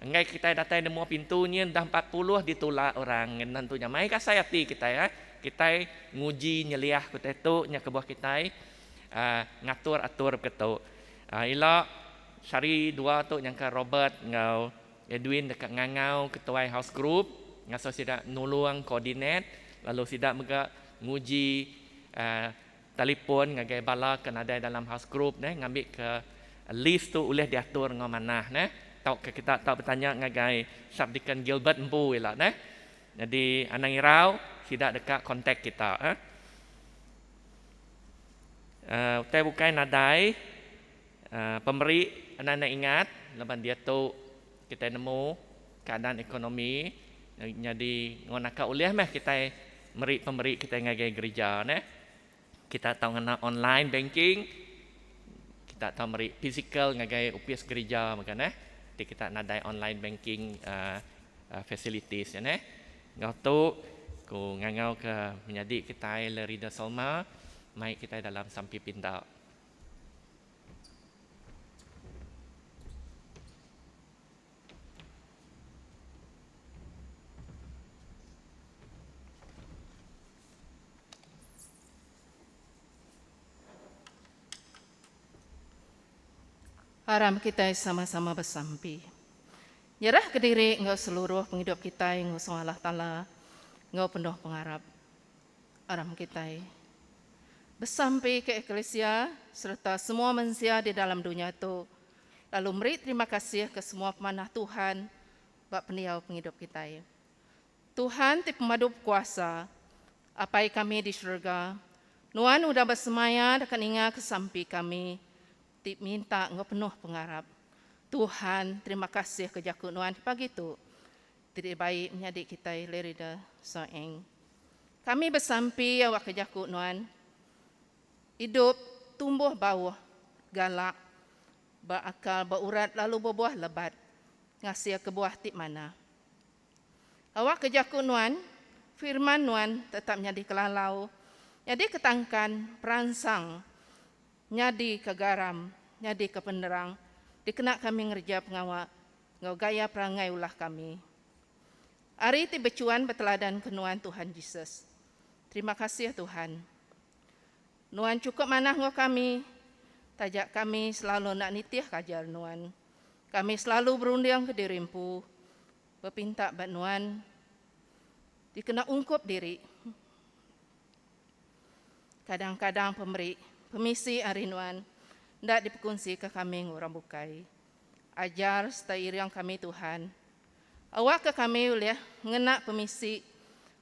Enggai kitai datai nemu pintu nyin dah 40 ditulak orang nentu nya mai kasai ati kitai eh. Kitai nguji nyeliah kitai tu nya kebuah kitai uhh ngatur atur ke tu. Uhh ila sehari dua tu nyangka Robert enggau Edwin deka ngangau ketuai house group ngasuh sida nulung koordinat lalu sida mega nguji telefon ngagai bala ke nadai dalam house group neh ngambika list tu ulih diatur enggau manah neh. Tauka kita tau betanya ngagai Subdeacon Gilbert empu ila neh. Nyadi anang irau sida deka kontak kita. Utai bukai nadai. Pemeri enda ingat laban diatu kitai nemu keadaan ekonomi nyadi enggau naka ulih meh kitai meri pemeri kitai ngagai gerija neh. Kita tau ngena online banking, kita tau meri physical ngagai opis gerija mega neh ti kita nadai online banking uhh facilities nya neh. Enggau tu ku ngangau ke menyadi kitai Lerida Selma mai kitai dalam sampi pinda. Aram kitai sama-sama besampi. Nyerah kediri enggau seluruh pengidup kitai ngusung Allah Taala enggau penuh pengarap. Aram kitai besampi ke eklisia sereta semua mensia di dalam dunya tu, lalu meri terima kasih ke semua pemanah Tuhan ba pendiau pengidup kitai. Tuhan ti pemadu bekuasa, Apai kami di serega, Nuan udah besemaya deka ninga ke sampi kami ti minta enggau penuh pengarap. Tuhan, terima kasih ke jaku Nuan pagi tu ti dibai menyadi kitai Lerida Soeng. Kami besampi awakka jaku Nuan idup tumbuh bauh galak ba akal ba urat lalu bebuah lebat ngasilka buah ti manah. Awakka jaku Nuan, firman Nuan tetap nyadi kelalau, nyadi ke tangkan peransang, nyadi ke garam, nyadi ke penerang dikena kami ngereja pengawa enggau gaya perangai ulah kami. Ari ti bechuan beteladan ke Nuan Tuhan Jesus. Terima kasih Tuhan. Nuan chukup manah enggau kami, taja kami selalu enda nitih ke ajar Nuan. Kami selalu berunding ke diri empu, bepinta ba Nuan dikena ungkup diri. Kadang-kadang pemeri pemisi ari Nuan enda dipekunsika kami enggau orang bukai. Ajar sereta iring kami Tuhan. Awakka kami ulih ngena pemisi,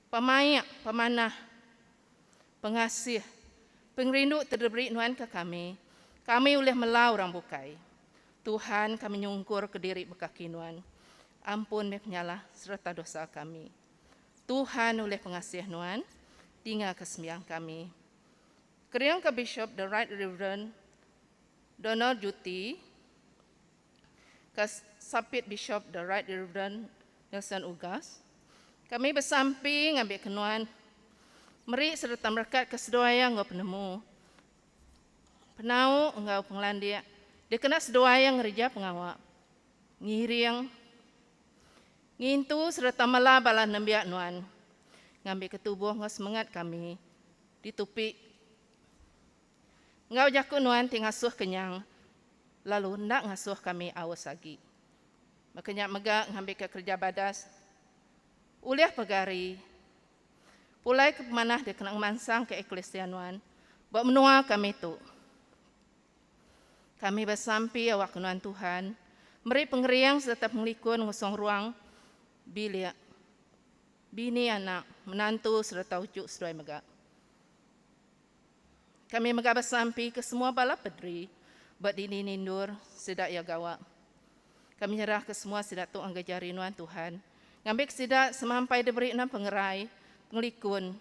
pemaik, pemanah, pengasih, pengerindu ti diberi Nuan ke kami, kami ulih mela orang bukai. Tuhan, kami nyungkurka diri ba kaki Nuan. Ampun meh penyalah sereta dosa kami. Tuhan ulih pengasih Nuan, dingaka sembiang kami. Keringka Bishop The Right Reverend Donald Juti, ke Sapit Bishop The Right Reverend Nelson Ugas, kami besampi ngambika nuan meri sereta merekatka seduai iya enggau penemu, penau enggau pengelandik dikena seduai iya ngereja pengawa ngiring, ngintu sereta mela bala nembiak nuan ngambika tubuh enggau semengat kami ditupi Enggau jaku nuan ti ngasuh kenyang lalu enda ngasuh kami aus agi. Baka nya mega ngambika kereja badas ulih pegari pulai ke pemanah dikena ngemansangka eklisia nuan ba menua kami tu. Kami besampi awakka nuan Tuhan meri pengering sereta pengelikun ngusung ruang bilik, bini anak, menantu sereta uchu seduai mega. Kami mega besampi ke semua bala pedri ba dini nindur sida iya gawa. Kami nyerahka semua sida tu ngagai jari nuan Tuhan, ngambika sida semampai diberi nuan pengerai, pengelikun,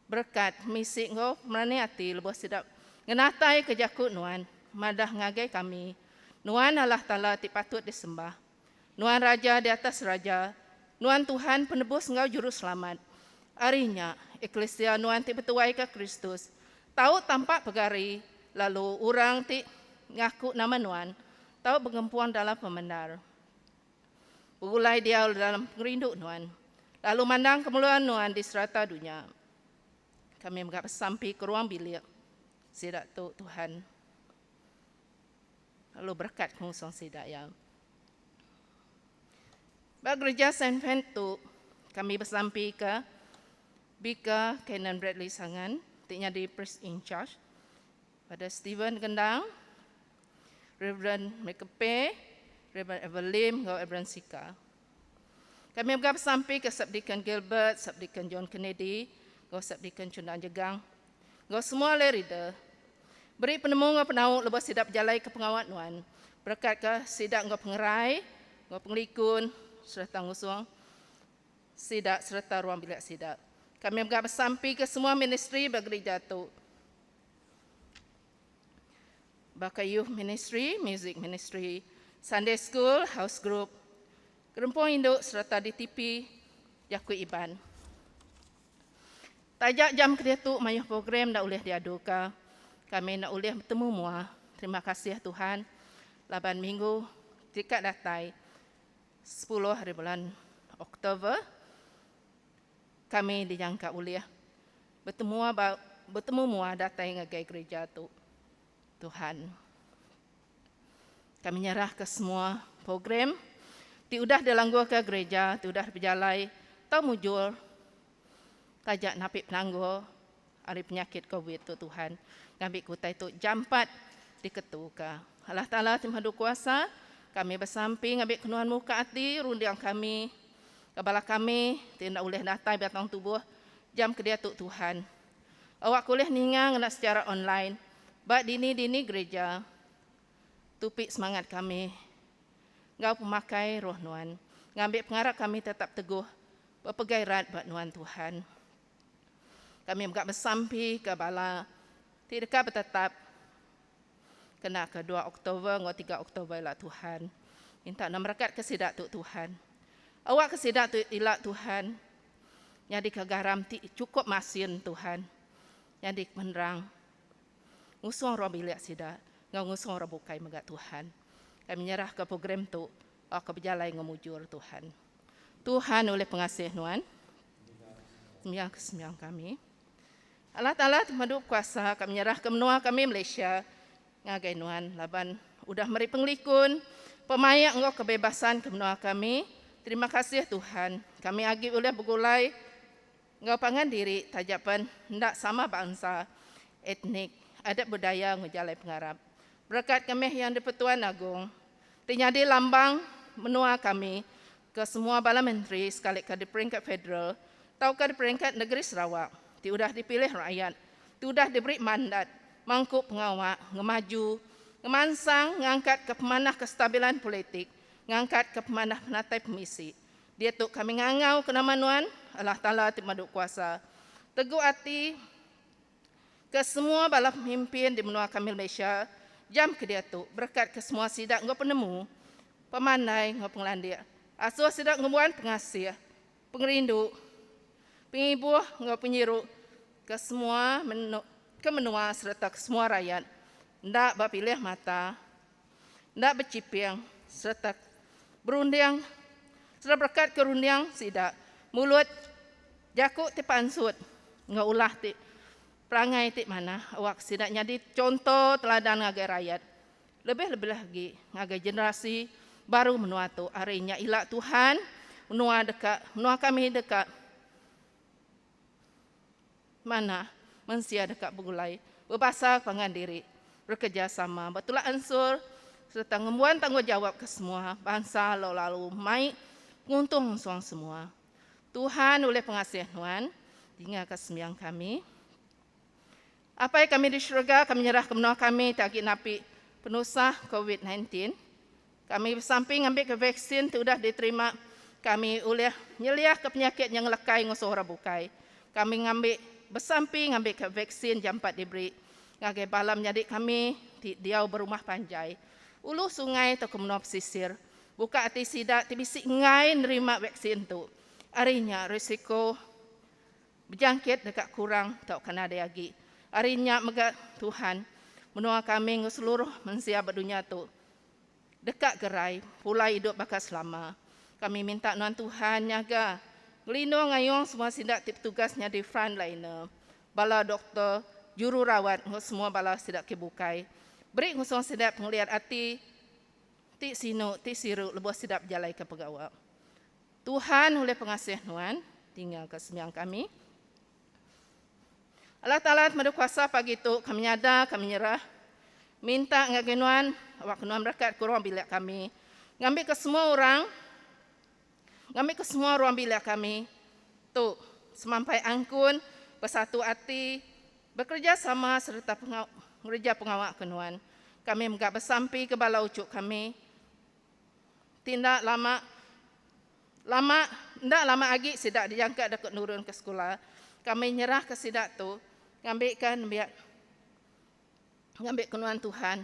berekat, pemisi enggau pemerani ati lebuh sida ngenataika jaku nuan madah ngagai kami, Nuan Allah Taala ti patut disembah. Nuan Raja di atas raja, Nuan Tuhan Penebus enggau Juruselamat. Ari nya, eklisia Nuan ti betuaika Kristus tau tampak pegari lalu orang ti ngaku nama Nuan tau begempung dalam pemendar. Begulai diau dalam pengerindu Nuan lalu mandang kemeluan Nuan di serata dunya. Kami mega besampi ke ruang bilik sida tu, Tuhan. Lalu berekat ngusung sida iya. Ba gereja Saint Fen tu, kami besampika Bika Canon Bradley Sangan ti nyadi priest in charge, Father Stephen Gendang, Reverend Michael Pei, Reverend Ever Lim enggau Reverend Sika. Kami mega besampika Subdeacon Gilbert, Subdeacon John Kennedy enggau Subdeacon Chundang Jegang enggau semua alai reader. Beri penemu enggau penau lebuh sida bejalaika pengawa nuan. Berekatka sida enggau pengerai, enggau pengelikun sereta ngusung sida sereta ruang bilik sida. Kami mega besampika semua ministri ba gerija tu baka Youth Ministry, Music Ministry, Sunday School, House Group, Gerempung Indu sereta DTP Jaku Iban. Taja jam ke diatu mayuh program enda ulih diaduka, kami enda ulih betemu mua. Terima kasih Tuhan laban minggu ti ka datai sepuluh hari bulan Oktober kami dijangka ulih betemu ba betemu mua datai ngagai gerija tu. Tuhan. Kami nyerahka semua program ti udah dilanggurka gereja ti udah bejalai tau mujur taja napi penanggul ari penyakit covid tu Tuhan ngambika utai tu jampat diketuka. Allah Taala ti Mehadu Kuasa, kami besampi ngambika nuan muka ati runding kami ke bala kami ti enda ulih datai batang tubuh jam ke diatu Tuhan. Awakka ulih ninga ngena secara online ba dini-dini gereja. Tupi semangat kami enggau pemakai roh nuan ngambi pengarap kami tetap teguh Bepegai rat ba nuan Tuhan. Kami mega besampi ke bala ti deka betetap kena ke dua Oktober enggau tiga Oktober ila Tuhan. Minta nuan merekat ke sida tu Tuhan. Awak ke sida tu ila Tuhan nyadika garam ti chukup masin Tuhan. Nyadi penerang ngusung ruang bilik sida enggau ngusung orang bukai mega Tuhan. Kami nyerahka program tu Awakka bejalai enggau mujur Tuhan. Tuhan ulih pengasih nuan. Sembiang ke sembiang kami. Allah Taala ti pemadu bekuasa kami nyerahka menua kami Malaysia ngagai nuan laban udah meri pengelikun, pemaik enggau kebebasan ke menua kami. Terima kasih Tuhan. Kami agi ulih begulai enggau pangan diri taja pen enda sama bansa. etnik, adat budaya enggau jalai pengarap. Berekat ke meh Yang di-Pertuan Agong ti nyadi lambang menua kami ke semua bala menteri sekalika di peringkat federal tauka di peringkat negeri Sarawak ti udah dipilih rakyat ti udah diberi mandat mangku pengawa ngemaju, ngemansang, ngangkatka pemanah kestabilan politik, ngangkatka pemanah penatai pemisi. Diatu kami ngangau ke nama Nuan, Allah Taala ti Pemadu Kuasa. Tegu ati ke semua bala pemimpin di menua kami Malaysia jam ke diatu, berekat ke semua sida enggau penemu, pemandai enggau pengelandik. Asuh sida ngembuan pengasih, pengerindu, pengibuh enggau penyiru ke semua ke menua sereta ke semua rayat, enda bepilih mata. Enda bechiping sereta berunding sereta berekat ke runding sida mulut jaku ti pansut enggau ulah ti perangai ti manah awak sida nyadi chonto teladan ngagai rayat lebih-lebih agi ngagai generasi baru menua tu ari nya ila Tuhan menua deka menua kami deka Manah, mensia deka begulai, bebasa pangan diri, bekerejasama, betulak ansur sereta ngembuan tanggungjawap ke semua bansa lalu lalu mai penguntung ngusung semua. Tuhan ulih pengasih Nuan, dingaka sembiang kami. Apai kami di syurga, kami nyerahka menua kami ti agi napi penusah covid 19. Kami besampi ngambika vaksin ti udah diterima kami ulih nyeliahka penyakit nya ngelekai ngusung orang bukai. Kami ngambi besampi ngambika vaksin jampat diberi ngagai bala menyadi kami ti diau berumah panjai, ulu sungai tauka menua pesisir. Buka ati sida ti bisi enggai nerima vaksin tu. Ari nya risiko bejangkit deka kurang tauka nadai agi. Ari nya mega Tuhan, menua kami enggau seluruh mensia ba dunya tu Deka gerai, pulai idup baka selama. Kami minta nuan Tuhan nyaga, ngelindung ngayung semua sida ti betugas nyadi frontliner, bala doktor, jururawat enggau semua bala sida ke bukai. Beri ngusung sida pengeliat ati ti sinu, ti siru lebuh sida bejalaika pengawa. Tuhan ulih pengasih nuan, tinggalka sembiang kami. Allah Taala ti meda kuasa pagi tu kami nyada kami nyerah minta ngagai nuan awakka nuan berekat ke ruang bilik kami ngambika semua orang ngambika semua ruang bilik kami tu semampai angkun besatu ati bekerejasama sereta ngereja pengawa ke nuan. Kami mega besampi ke bala uchu kami ti enda lama Lama, enda lama agi sida dijangka deka nurun ke sekula. Kami nyerahka sida tu ngambika nembiak ngambika nuan Tuhan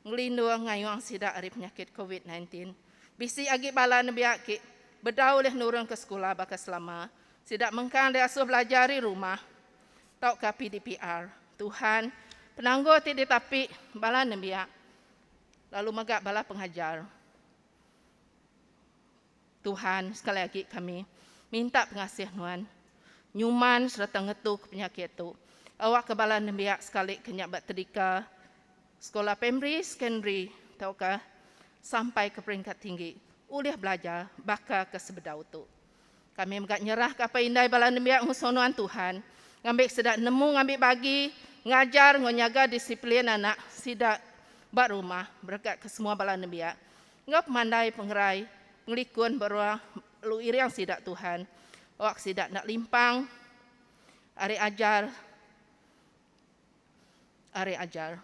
ngelindung ngayung sida ari penyakit covid 19. Bisi agi bala nembiak ki bedau ulih nurun ke sekula baka selama. Sida mengkang diasuh belajar ari rumah tauka PDPR. Tuhan, penanggul ti ditapi bala nembiak lalu mega bala pengajar. Tuhan, sekali agi kami minta pengasih Nuan nyuman sereta ngetu ke penyakit tu. Awakka bala nembiak sekali ke nya ba tedika sekolah primary, secondary tauka sampai ke peringkat tinggi ulih belajar baka ke sebedau tu. Kami mega nyerahka apai indai bala nembiak ngusung Nuan Tuhan ngambi sida nemu ngambi bagi ngajar enggau nyaga disiplin anak sida ba rumah berekat ke semua bala nembiak. Enggau pemandai pengerai pengelikun ba ruang lalu iring sida Tuhan awak sida enda limpang ari ajar ari ajar.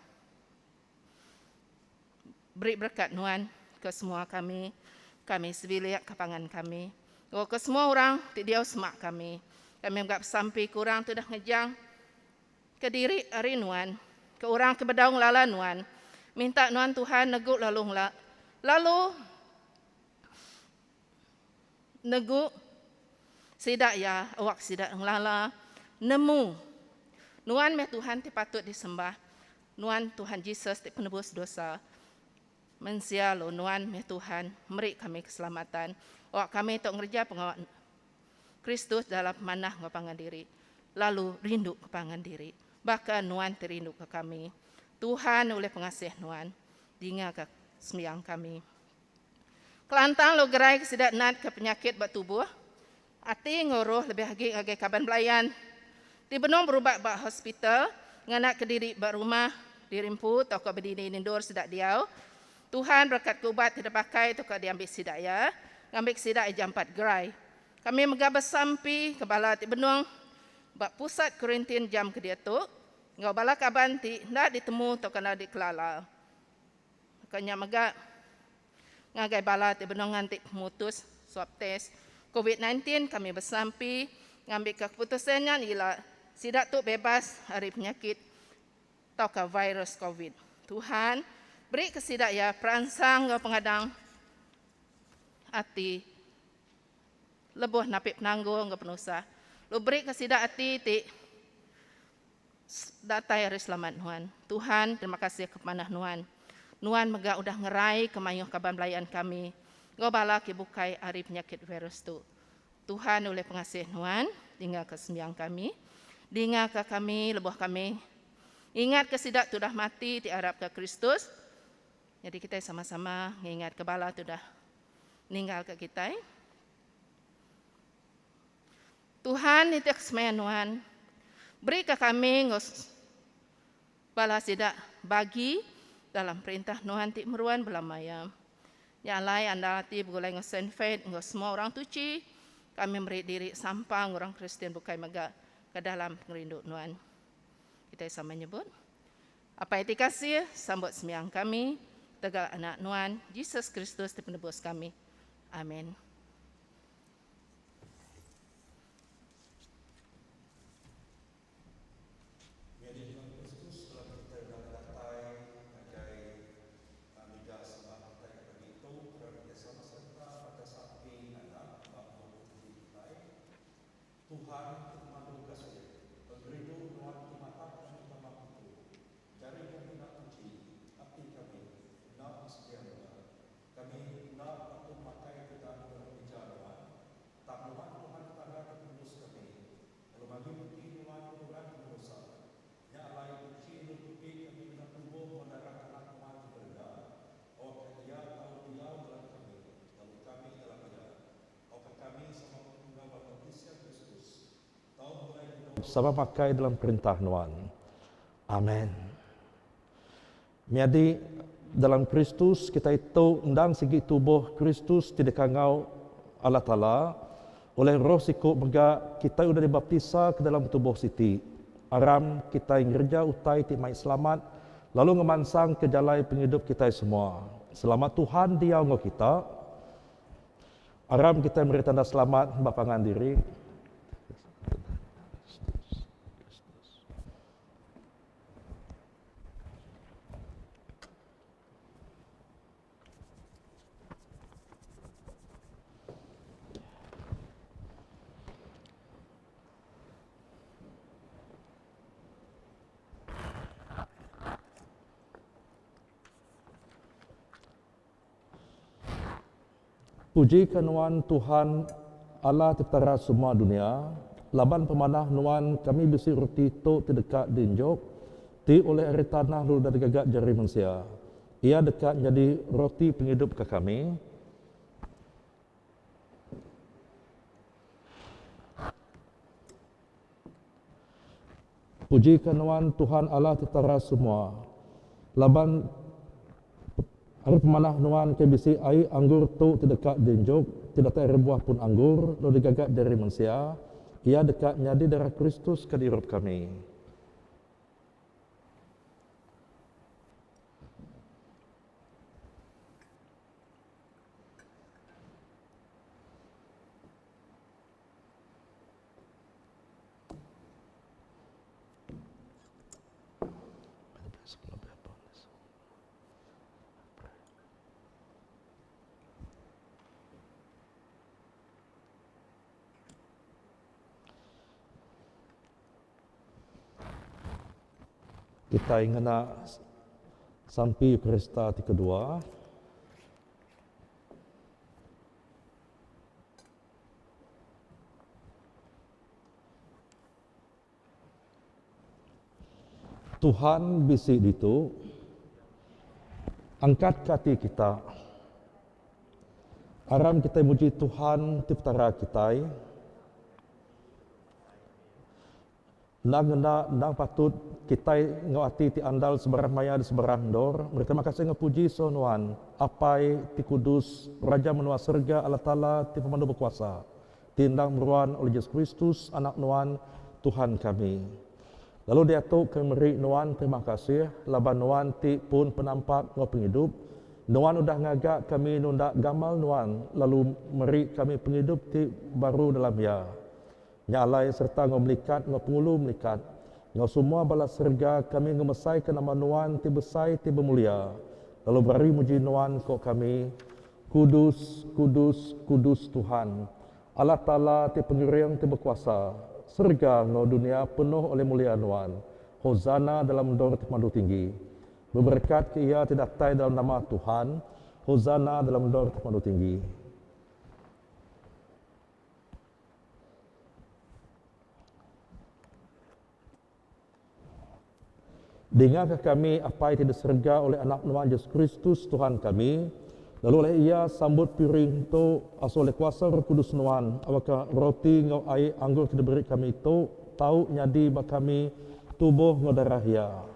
Beri berekat nuan ke semua kami, kami sebilik ke pangan kami, enggau ke semua orang ti diau semak kami. Kami mega besampi ke orang ti udah ngejang ke diri ari nuan, ke orang ke bedau ngelala nuan. Minta nuan Tuhan negu lalu ngela lalu negu sida iya awak sida ngelala nemu nuan meh Tuhan ti patut disembah, nuan Tuhan Jesus ti penebus dosa mensia lalu nuan meh Tuhan meri kami keselamatan awak kami tu ngereja pengawa Kristus dalam pemanah enggau pangan diri, lalu rindu ke pangan diri, baka Nuan ti rinduka kami. Tuhan ulih pengasih Nuan, dingaka sembiang kami. Kelantang lalu gerai ke sida natka penyakit ba tubuh, ati enggau roh lebih agi ngagai kaban belayan ti benung berubat ba hospital. Nganak kediri ba rumah diri empu tauka bedini nindur sida diau. Tuhan berekat ke ubat ti dipakai tauka diambi sida iya, ngambika sida iya jampat gerai. Kami mega besampi ke bala ti benung ba pusat kuarantin jam ke diatu enggau bala kaban ti enda ditemu tauka enda dikelala. Baka nya mega ngagai bala ti benung nganti pemutus swab test covid 19 kami besampi ngambika keputusan nya ila sida tu bebas ari penyakit tauka virus covid. Tuhan beri ke sida iya peransang enggau pengadang ati lebuh napi penanggul enggau penusah lalu beri ke sida ati ti Datai ari selamat Nuan. Tuhan, terima kasih ke pemanah Nuan. Nuan mega udah ngerai ke mayuh kaban belayan kami enggau bala ke bukai ari penyakit virus tu. Tuhan ulih pengasih Nuan, dinga ke sembiang kami. Dinga ke kami lebuh kami ingat ke sida ti udah mati ti arap ke Kristus. Nyadi kitai sama-sama ngingat ke bala ti udah ninggal ke kitai. Tuhan nitihka semaya Nuan, berika kami enggau bala sida bagi dalam perintah Nuan ti meruan belama iya. Nya alai andal ati begulai enggau Saint Faith enggau semua orang tuchi, kami meri diri sampang orang Kristian bukai mega ke dalam pengerindu Nuan. Kitai sama nyebut, Apai ti kasih, sambut sembiang kami, tegal Anak Nuan, Jesus Kristus ti Penebus kami. Amen. Nyadi Tuhan Kristus dalam kitai udah datai ngagai mija sembah kitai ke pagi tu kerana kitai sama sereta macha sampi ngaga ba bup puji kitai. Tuhan ti pemadu kasih, pengerindu nuan ti matak kami tama kitu. Jari kami enda tuchi, ati kami enda besedia mega. Kami enda patut makai teda enggau mija nuan. Tang nuan Tuhan Petara ke pengudus kami, lalu magi peti nuan ngeruran pengerusak. Nya alai tuchi endur tupi kami ngena tubuh enggau darah Anak nuan ti berega, awakka Iya tau diau dalam kami, lalu kami dalam Iya. Awakka kami sama enggau bala Eklisia Kristus tau begulai idup sama makai dalam Perintah nuan. Amen. Menyadi, dalam Kristus kitai tu endang sigi tubuh Kristus ti dikangau Allah Taala, oleh Roh siku mega kitai udah dibaptisa ke dalam tubuh siti. Aram kitai ngereja utai ti mai selamat lalu ngemansangka jalai pengidup kitai semua. Selamat Tuhan diau enggau kita. Aram kitai meri tanda selamat ba pangan diri. Pujika Nuan, Tuhan, Allah ti Petara semua dunya, laban pemanah Nuan kami bisi reti tu ti deka dienjuk, ti ulih ari tanah lalu udah digaga jari mensia. Iya deka nyadi roti pengidup ke kami. Pujika Nuan, Tuhan Allah ti Petara semua, laban ari pemanah Nuan ke bisi ai anggur tu ti deka dienjuk, ti datai ari buah pun anggur lalu digaga jari mensia, iya deka nyadi darah Kristus ke diirup kami. Kitai ngena sampi Eucharista ti kedua. Tuhan bisi ditu. Angkatka ati kita. Aram kitai muji Tuhan ti Petara kitai. Endang enda endang patut kitai enggau ati ti andal sebarang maya di sebarang endur meri terima kasih enggau puji soh nuan, Apai ti kudus, Raja menua serega Allah Taala ti pemadu bekuasa, ti endang meruan oleh Jesus Kristus Anak nuan, Tuhan kami. Lalu diatu kami meri nuan terima kasih laban nuan ti pun penampak enggau pengidup, nuan udah ngaga kami nunda gamal nuan lalu meri kami pengidup ti baru dalam iya. Nya alai sereta enggau melikat enggau pengulu melikat, enggau semua bala serega kami ngemesaika nama Nuan ti besai ti bemulia, lalu berari muji Nuan ko kami, Kudus, kudus, kudus Tuhan, Allah Taala ti pengering ti bekuasa, serega enggau dunia penuh oleh mulia Nuan. Hosana dalam endur ti pemadu tinggi. Beberekat ke Iya ti datai dalam nama Tuhan, Hosana dalam endur ti pemadu tinggi. Dingaka kami, Apai ti di serega, oleh Anak Nuan Jesus Kristus, Tuhan kami, lalu oleh Iya sambut piring tu, asuh oleh kuasa Roh Kudus Nuan, awakka roti enggau ai anggur ti diberi kami tu tau nyadi ba kami tubuh enggau darah Iya.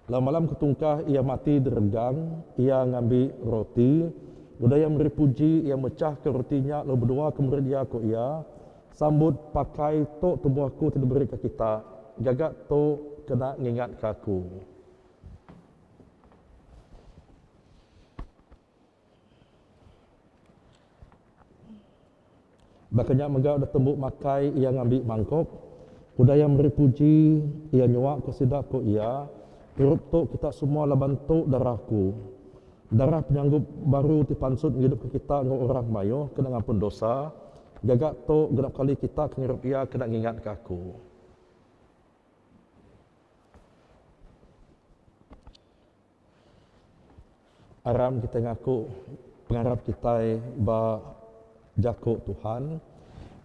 Lalu malam ketungkah Iya mati diregang, Iya ngambi roti, udah Iya meri puji, Iya mechahka roti nya lalu bedua ke murid Iya, ku Iya, Sambut pakai tu tubuh aku ti diberika kita, gaga tu kena ngingatka aku. Baka nya mega udah tembu makai iya ngambi mangkok, udah iya meri puji, iya nyuaka sida ku iya, Irup tu kita semua laban tu darah aku. Darah penyanggup baru ti pansut ngidupka kita enggau orang mayuh kena ngampun dosa, gaga tu genap kali kita ke ngirup iya kena ngingatka aku. Aram kitai ngaku pengarap kitai ba Jaku Tuhan,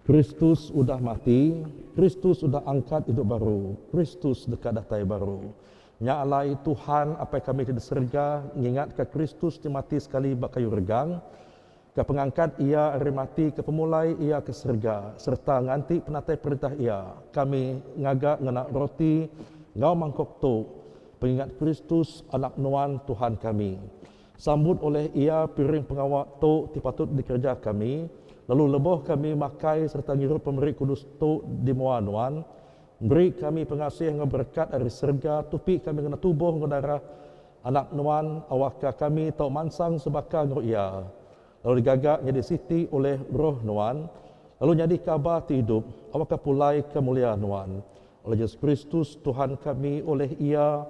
Kristus udah mati, Kristus udah angkat idup baru, Kristus deka datai baru. Nya alai, Tuhan, Apai kami ti di serega, ngingatka Kristus ti mati sekali ba kayu regang, ke pengangkat Iya ari mati ke pemulai Iya ke serega, sereta nganti penatai perintah Iya, kami ngaga ngena roti enggau mangkuk tu, pengingat Kristus, Anak Nuan, Tuhan kami. Sambut oleh Iya piring pengawa tu ti patut dikereja kami, lalu lebuh kami makai sereta ngirup pemeri kudus tu di mua Nuan, beri kami pengasih enggau berekat ari serega tupi kami ngena tubuh enggau darah Anak Nuan awakka kami tau mansang sebaka enggau Iya, lalu digaga nyadi siti oleh Roh Nuan, lalu nyadi kaba ti idup awakka pulai ke mulia Nuan. Oleh Jesus Kristus, Tuhan kami, oleh Iya,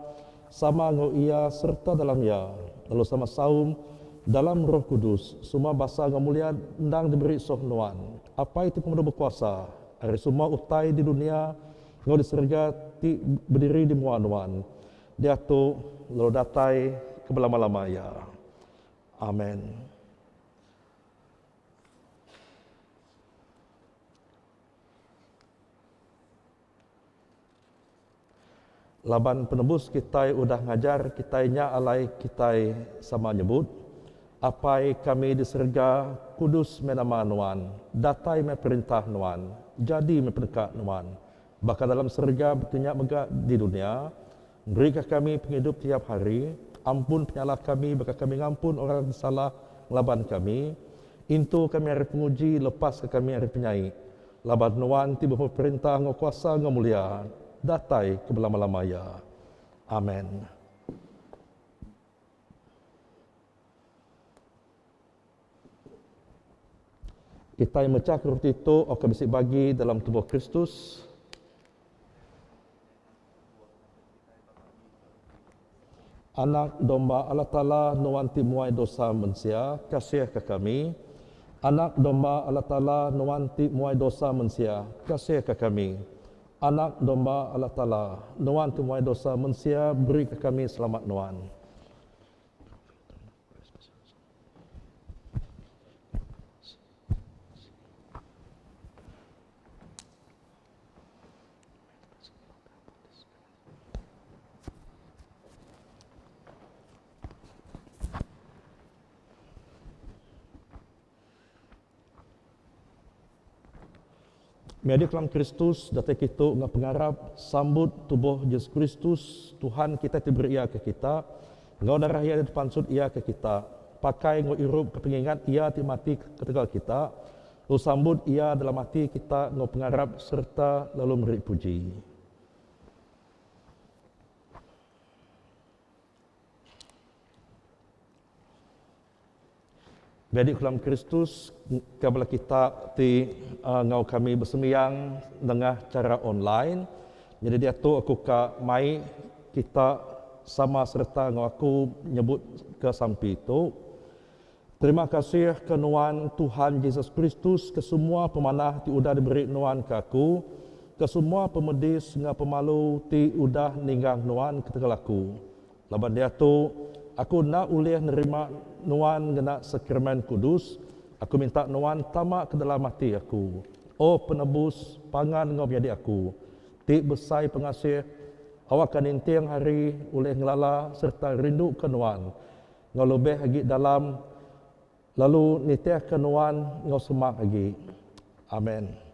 sama enggau Iya sereta dalam Iya, lalu sama saum dalam Roh Kudus, semua basa enggau mulia endang diberi soh Nuan, Apai ti Pemadu Bekuasa, ari semua utai di dunia enggau di serega ti bediri di mua Nuan, diatu lalu datai ke belama-lama iya. Amen. Laban penebus kitai udah ngajar kitai nya alai kitai sama nyebut, Apai kami di serega, kudus meh nama Nuan, datai meh perintah Nuan, jadi meh peneka Nuan, baka dalam serega baka nya mega di dunia. Berika kami pengidup tiap hari, ampun penyalah kami baka kami ngampun orang ti salah ngelaban kami. Intu kami ari penguji, lepaska kami ari penyai. Laban Nuan ti beperintah enggau kuasa enggau mulia, datai ke belama-lama iya. Amen. Kitai mechah roti tu oka bisi bagi dalam tubuh Kristus. Anak Domba Allah Taala nuan ti muai dosa mensia, kasihka kami. Anak Domba Allah Taala nuan ti muai dosa mensia, kasihka kami. Anak Domba Allah Taala nuan ti muai dosa mensia, berika kami selamat nuan. Menyadi kelam Kristus datai kitu enggau pengarap sambut tubuh Jesus Kristus Tuhan kitai ti beri Iya ke kita, enggau darah Iya ti dipansut Iya ke kita. Pakai enggau irup ke pengingat Iya ti mati ketegal kita, lalu sambut Iya dalam ati kita enggau pengarap sereta lalu meri puji. Menyadi kelam Kristus ke bala kita ti enggau kami besembiang nengah chara online. Nyadi diatu aku ka mai kita sama sereta enggau aku nyebut ke sampi tu. Terima kasih ke nuan Tuhan Jesus Kristus ke semua pemanah ti udah diberi nuan ke aku, ke semua pemedis enggau pemalu ti udah ninggang nuan ketegal aku. Laban diatu, aku enda ulih nerima Nuan ngena sakramen kudus, aku minta Nuan tama ke dalam ati aku. O Penebus, pangan enggau menyadi aku, ti besai pengasih, awakka ninting hari ulih ngelala sereta rinduka Nuan enggau lebih agi dalam lalu nitihka Nuan enggau semak agi. Amen.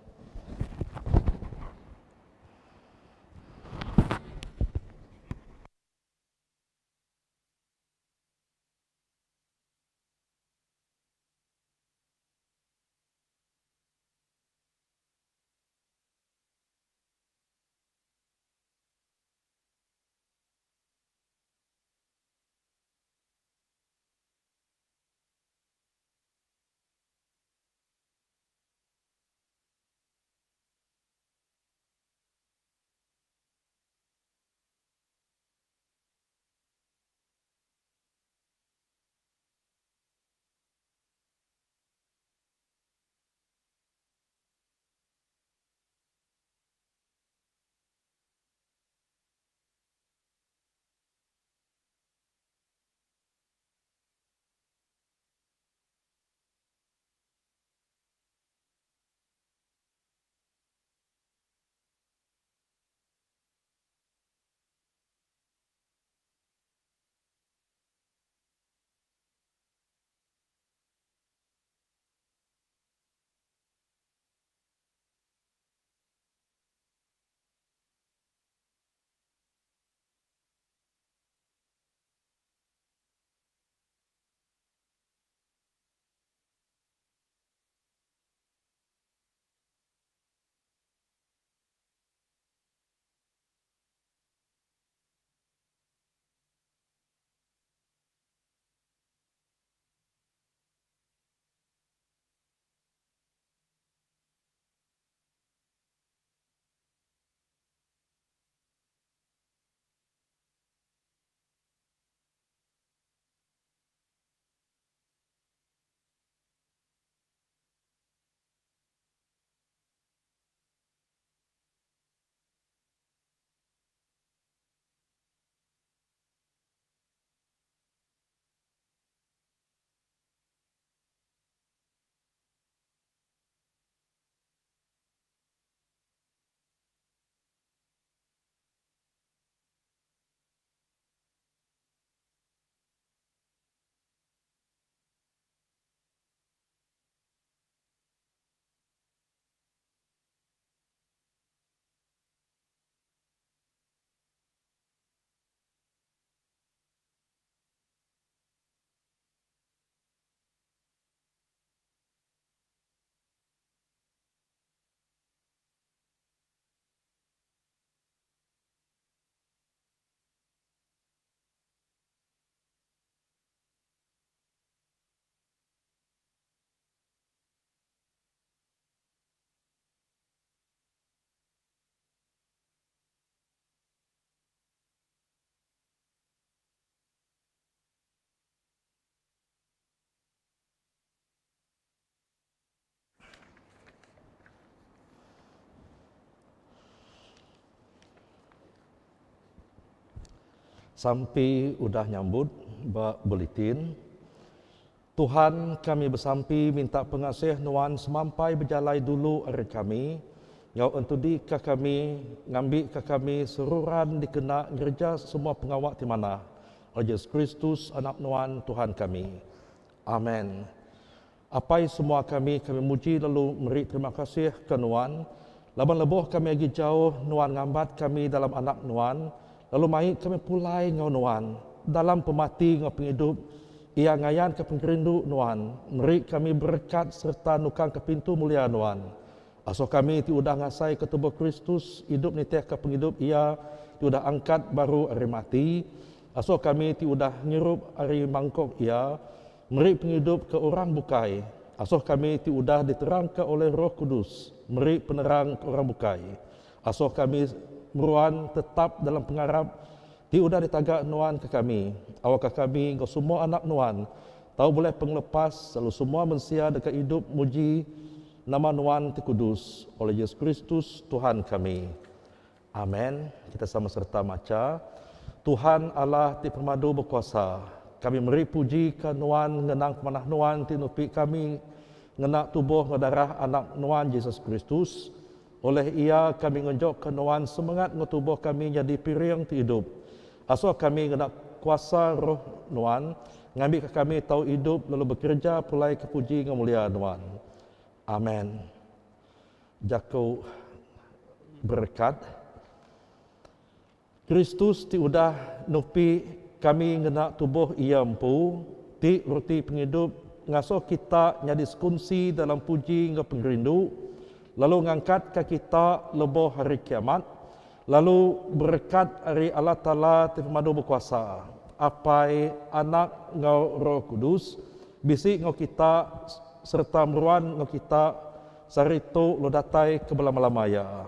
Sampi udah nyambut ba buletin. Tuhan, kami besampi minta pengasih Nuan semampai bejalai dulu ari kami, enggau entudika kami, ngambika kami seruran dikena ngereja semua pengawa ti manah, oleh Jesus Kristus Anak Nuan, Tuhan kami. Amen. Apai semua kami, kami muji lalu meri terima kasih ke Nuan, Laban lebuh kami agi jauh, Nuan ngambat kami dalam Anak Nuan, lalu mai kami pulai enggau Nuan. Dalam pemati enggau pengidup, Iya ngayanka pengerindu Nuan, meri kami berekat sereta nukangka pintu mulia Nuan. Asuh kami ti udah ngasaika tubuh Kristus idup nitihka pengidup Iya ti udah angkat baru ari mati. Asuh kami ti udah ngirup ari mangkuk Iya, meri pengidup ke orang bukai. Asuh kami ti udah diterangka oleh Roh Kudus, meri penerang ke orang bukai. Asuh kami meruan tetap dalam pengarap ti udah ditaga Nuan ke kami. Awakka kami enggau semua anak Nuan tau bulih pengelepas lalu semua mensia deka idup muji nama Nuan ti kudus oleh Jesus Kristus Tuhan kami. Amen. Kita sama sereta macha. Tuhan Allah ti pemadu bekuasa, kami meri puji ke Nuan ngenang pemanah Nuan ti nupi kami ngena tubuh enggau darah Anak Nuan Jesus Kristus. Oleh Iya kami ngenjokka Nuan semengat enggau tubuh kami nyadi piring ti idup. Asuh kami ngena kuasa Roh Nuan ngambika kami tau idup lalu bekereja pulai ke puji enggau mulia Nuan. Amen. Jaku Berekat. Kristus ti udah nupi kami ngena tubuh Iya empu, ti reti pengidup ngasuh kita nyadi sekunsi dalam puji enggau pengerindu, lalu ngangkatka kita lebuh Hari Kiamat, lalu berekat ari Allah Taala ti Pemadu Bekuasa, Apai, Anak enggau Roh Kudus, bisi enggau kita sereta meruan enggau kita sehari tu lalu datai ke belama-lama iya.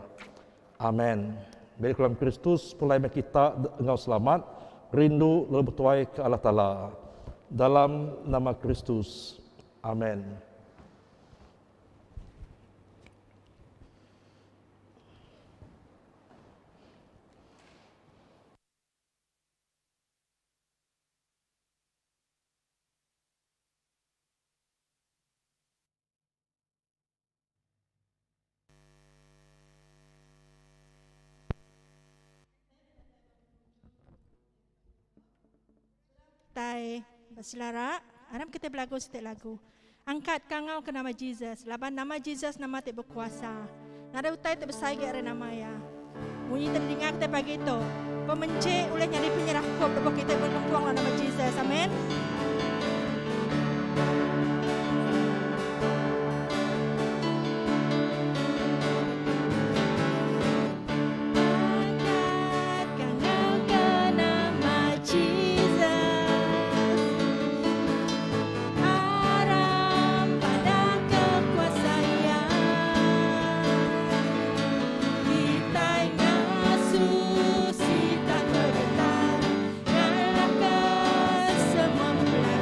Amen. Beri kelam Kristus pulai meh kita enggau selamat, rindu lalu betuai ke Allah Taala. Dalam nama Kristus. Amen. Tai beselara, aram kita belagu siti lagu. Angkat kangau ke nama Jesus, laban nama Jesus nama ti bekuasa. Nadai utai ti besai agi ari nama iya. Munyi ti didinga kitai pagi tu, pemenchi ulih nyadi penyerakup lebuh kitai begempung lalu nama Jesus. Amen. Angkat kangau ke nama Jesus. Aram pada kekuasa Iya. Kitai ngasuh sitan bergetar, ngalahka semua.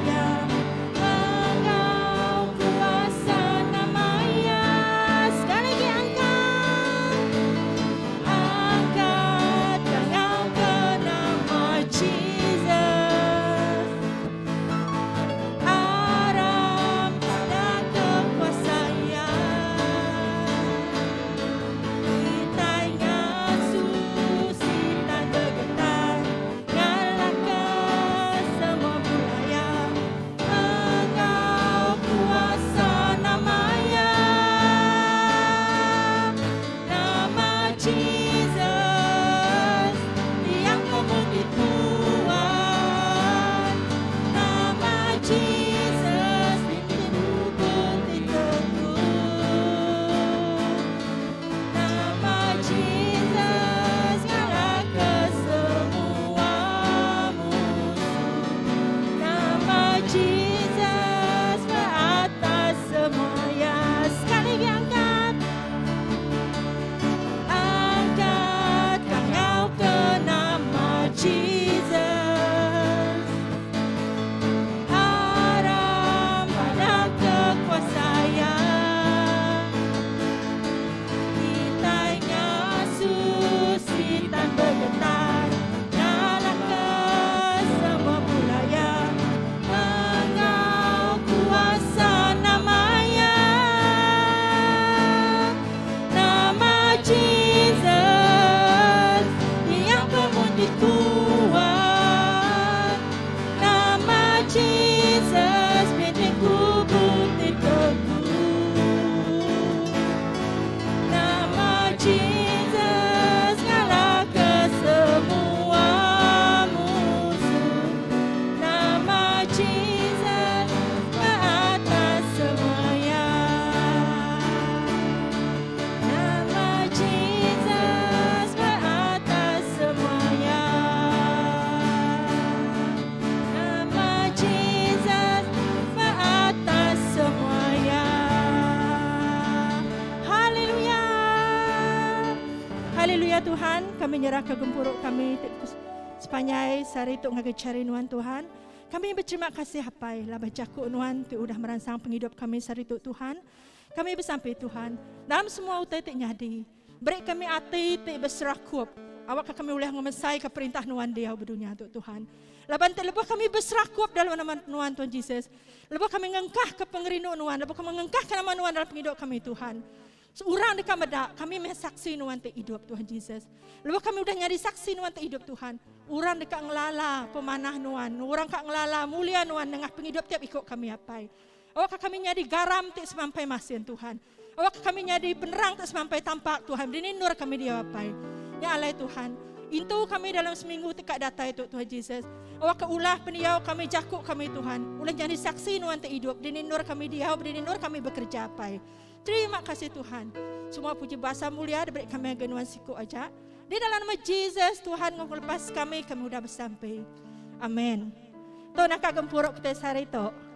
nyerah ke gempuru kami sepanjai sehari tu ngagai cari nuan Tuhan. Kami berterima kasih apai laban jaku nuan ti udah meransang pengidup kami sehari tu Tuhan. Kami besampi Tuhan dalam semua utai ti nyadi. Beri kami ati ti beserakup. Awakka kami ulih ngemesaika perintah Nuan diau ba dunya tu, Tuhan. Laban ti lebuh kami beserakup dalam nama Nuan, Tuhan Jesus, lebuh kami ngengkahka pengerindu Nuan, lebuh kami ngengkahka nama Nuan dalam pengidup kami, Tuhan, orang deka meda kami meh saksi Nuan ti idup, Tuhan Jesus. Lebuh kami udah nyadi saksi Nuan ti idup, Tuhan, orang deka ngelala pemanah Nuan, orang ka ngelala mulia Nuan nengah pengidup tiap iku kami, Apai. Awakka kami nyadi garam ti semampai masin, Tuhan. Awakka kami nyadi penerang ti semampai tampak, Tuhan. Dini endur kami diau, Apai. Nya alai, Tuhan, intu kami dalam seminggu ti ka datai tu, Tuhan Jesus. Awakka ulah pendiau kami, jaku kami, Tuhan, ulih nyadi saksi Nuan ti idup. Dini endur kami diau, dini endur kami bekereja, Apai. Terima kasih, Tuhan. Semua puji basa mulia diberi kami ngagai Nuan siku aja. Di dalam nama Jesus, Tuhan enggau pengelepas kami, kami udah besampi. Amen. Tu naka gempuru kitai sehari tu.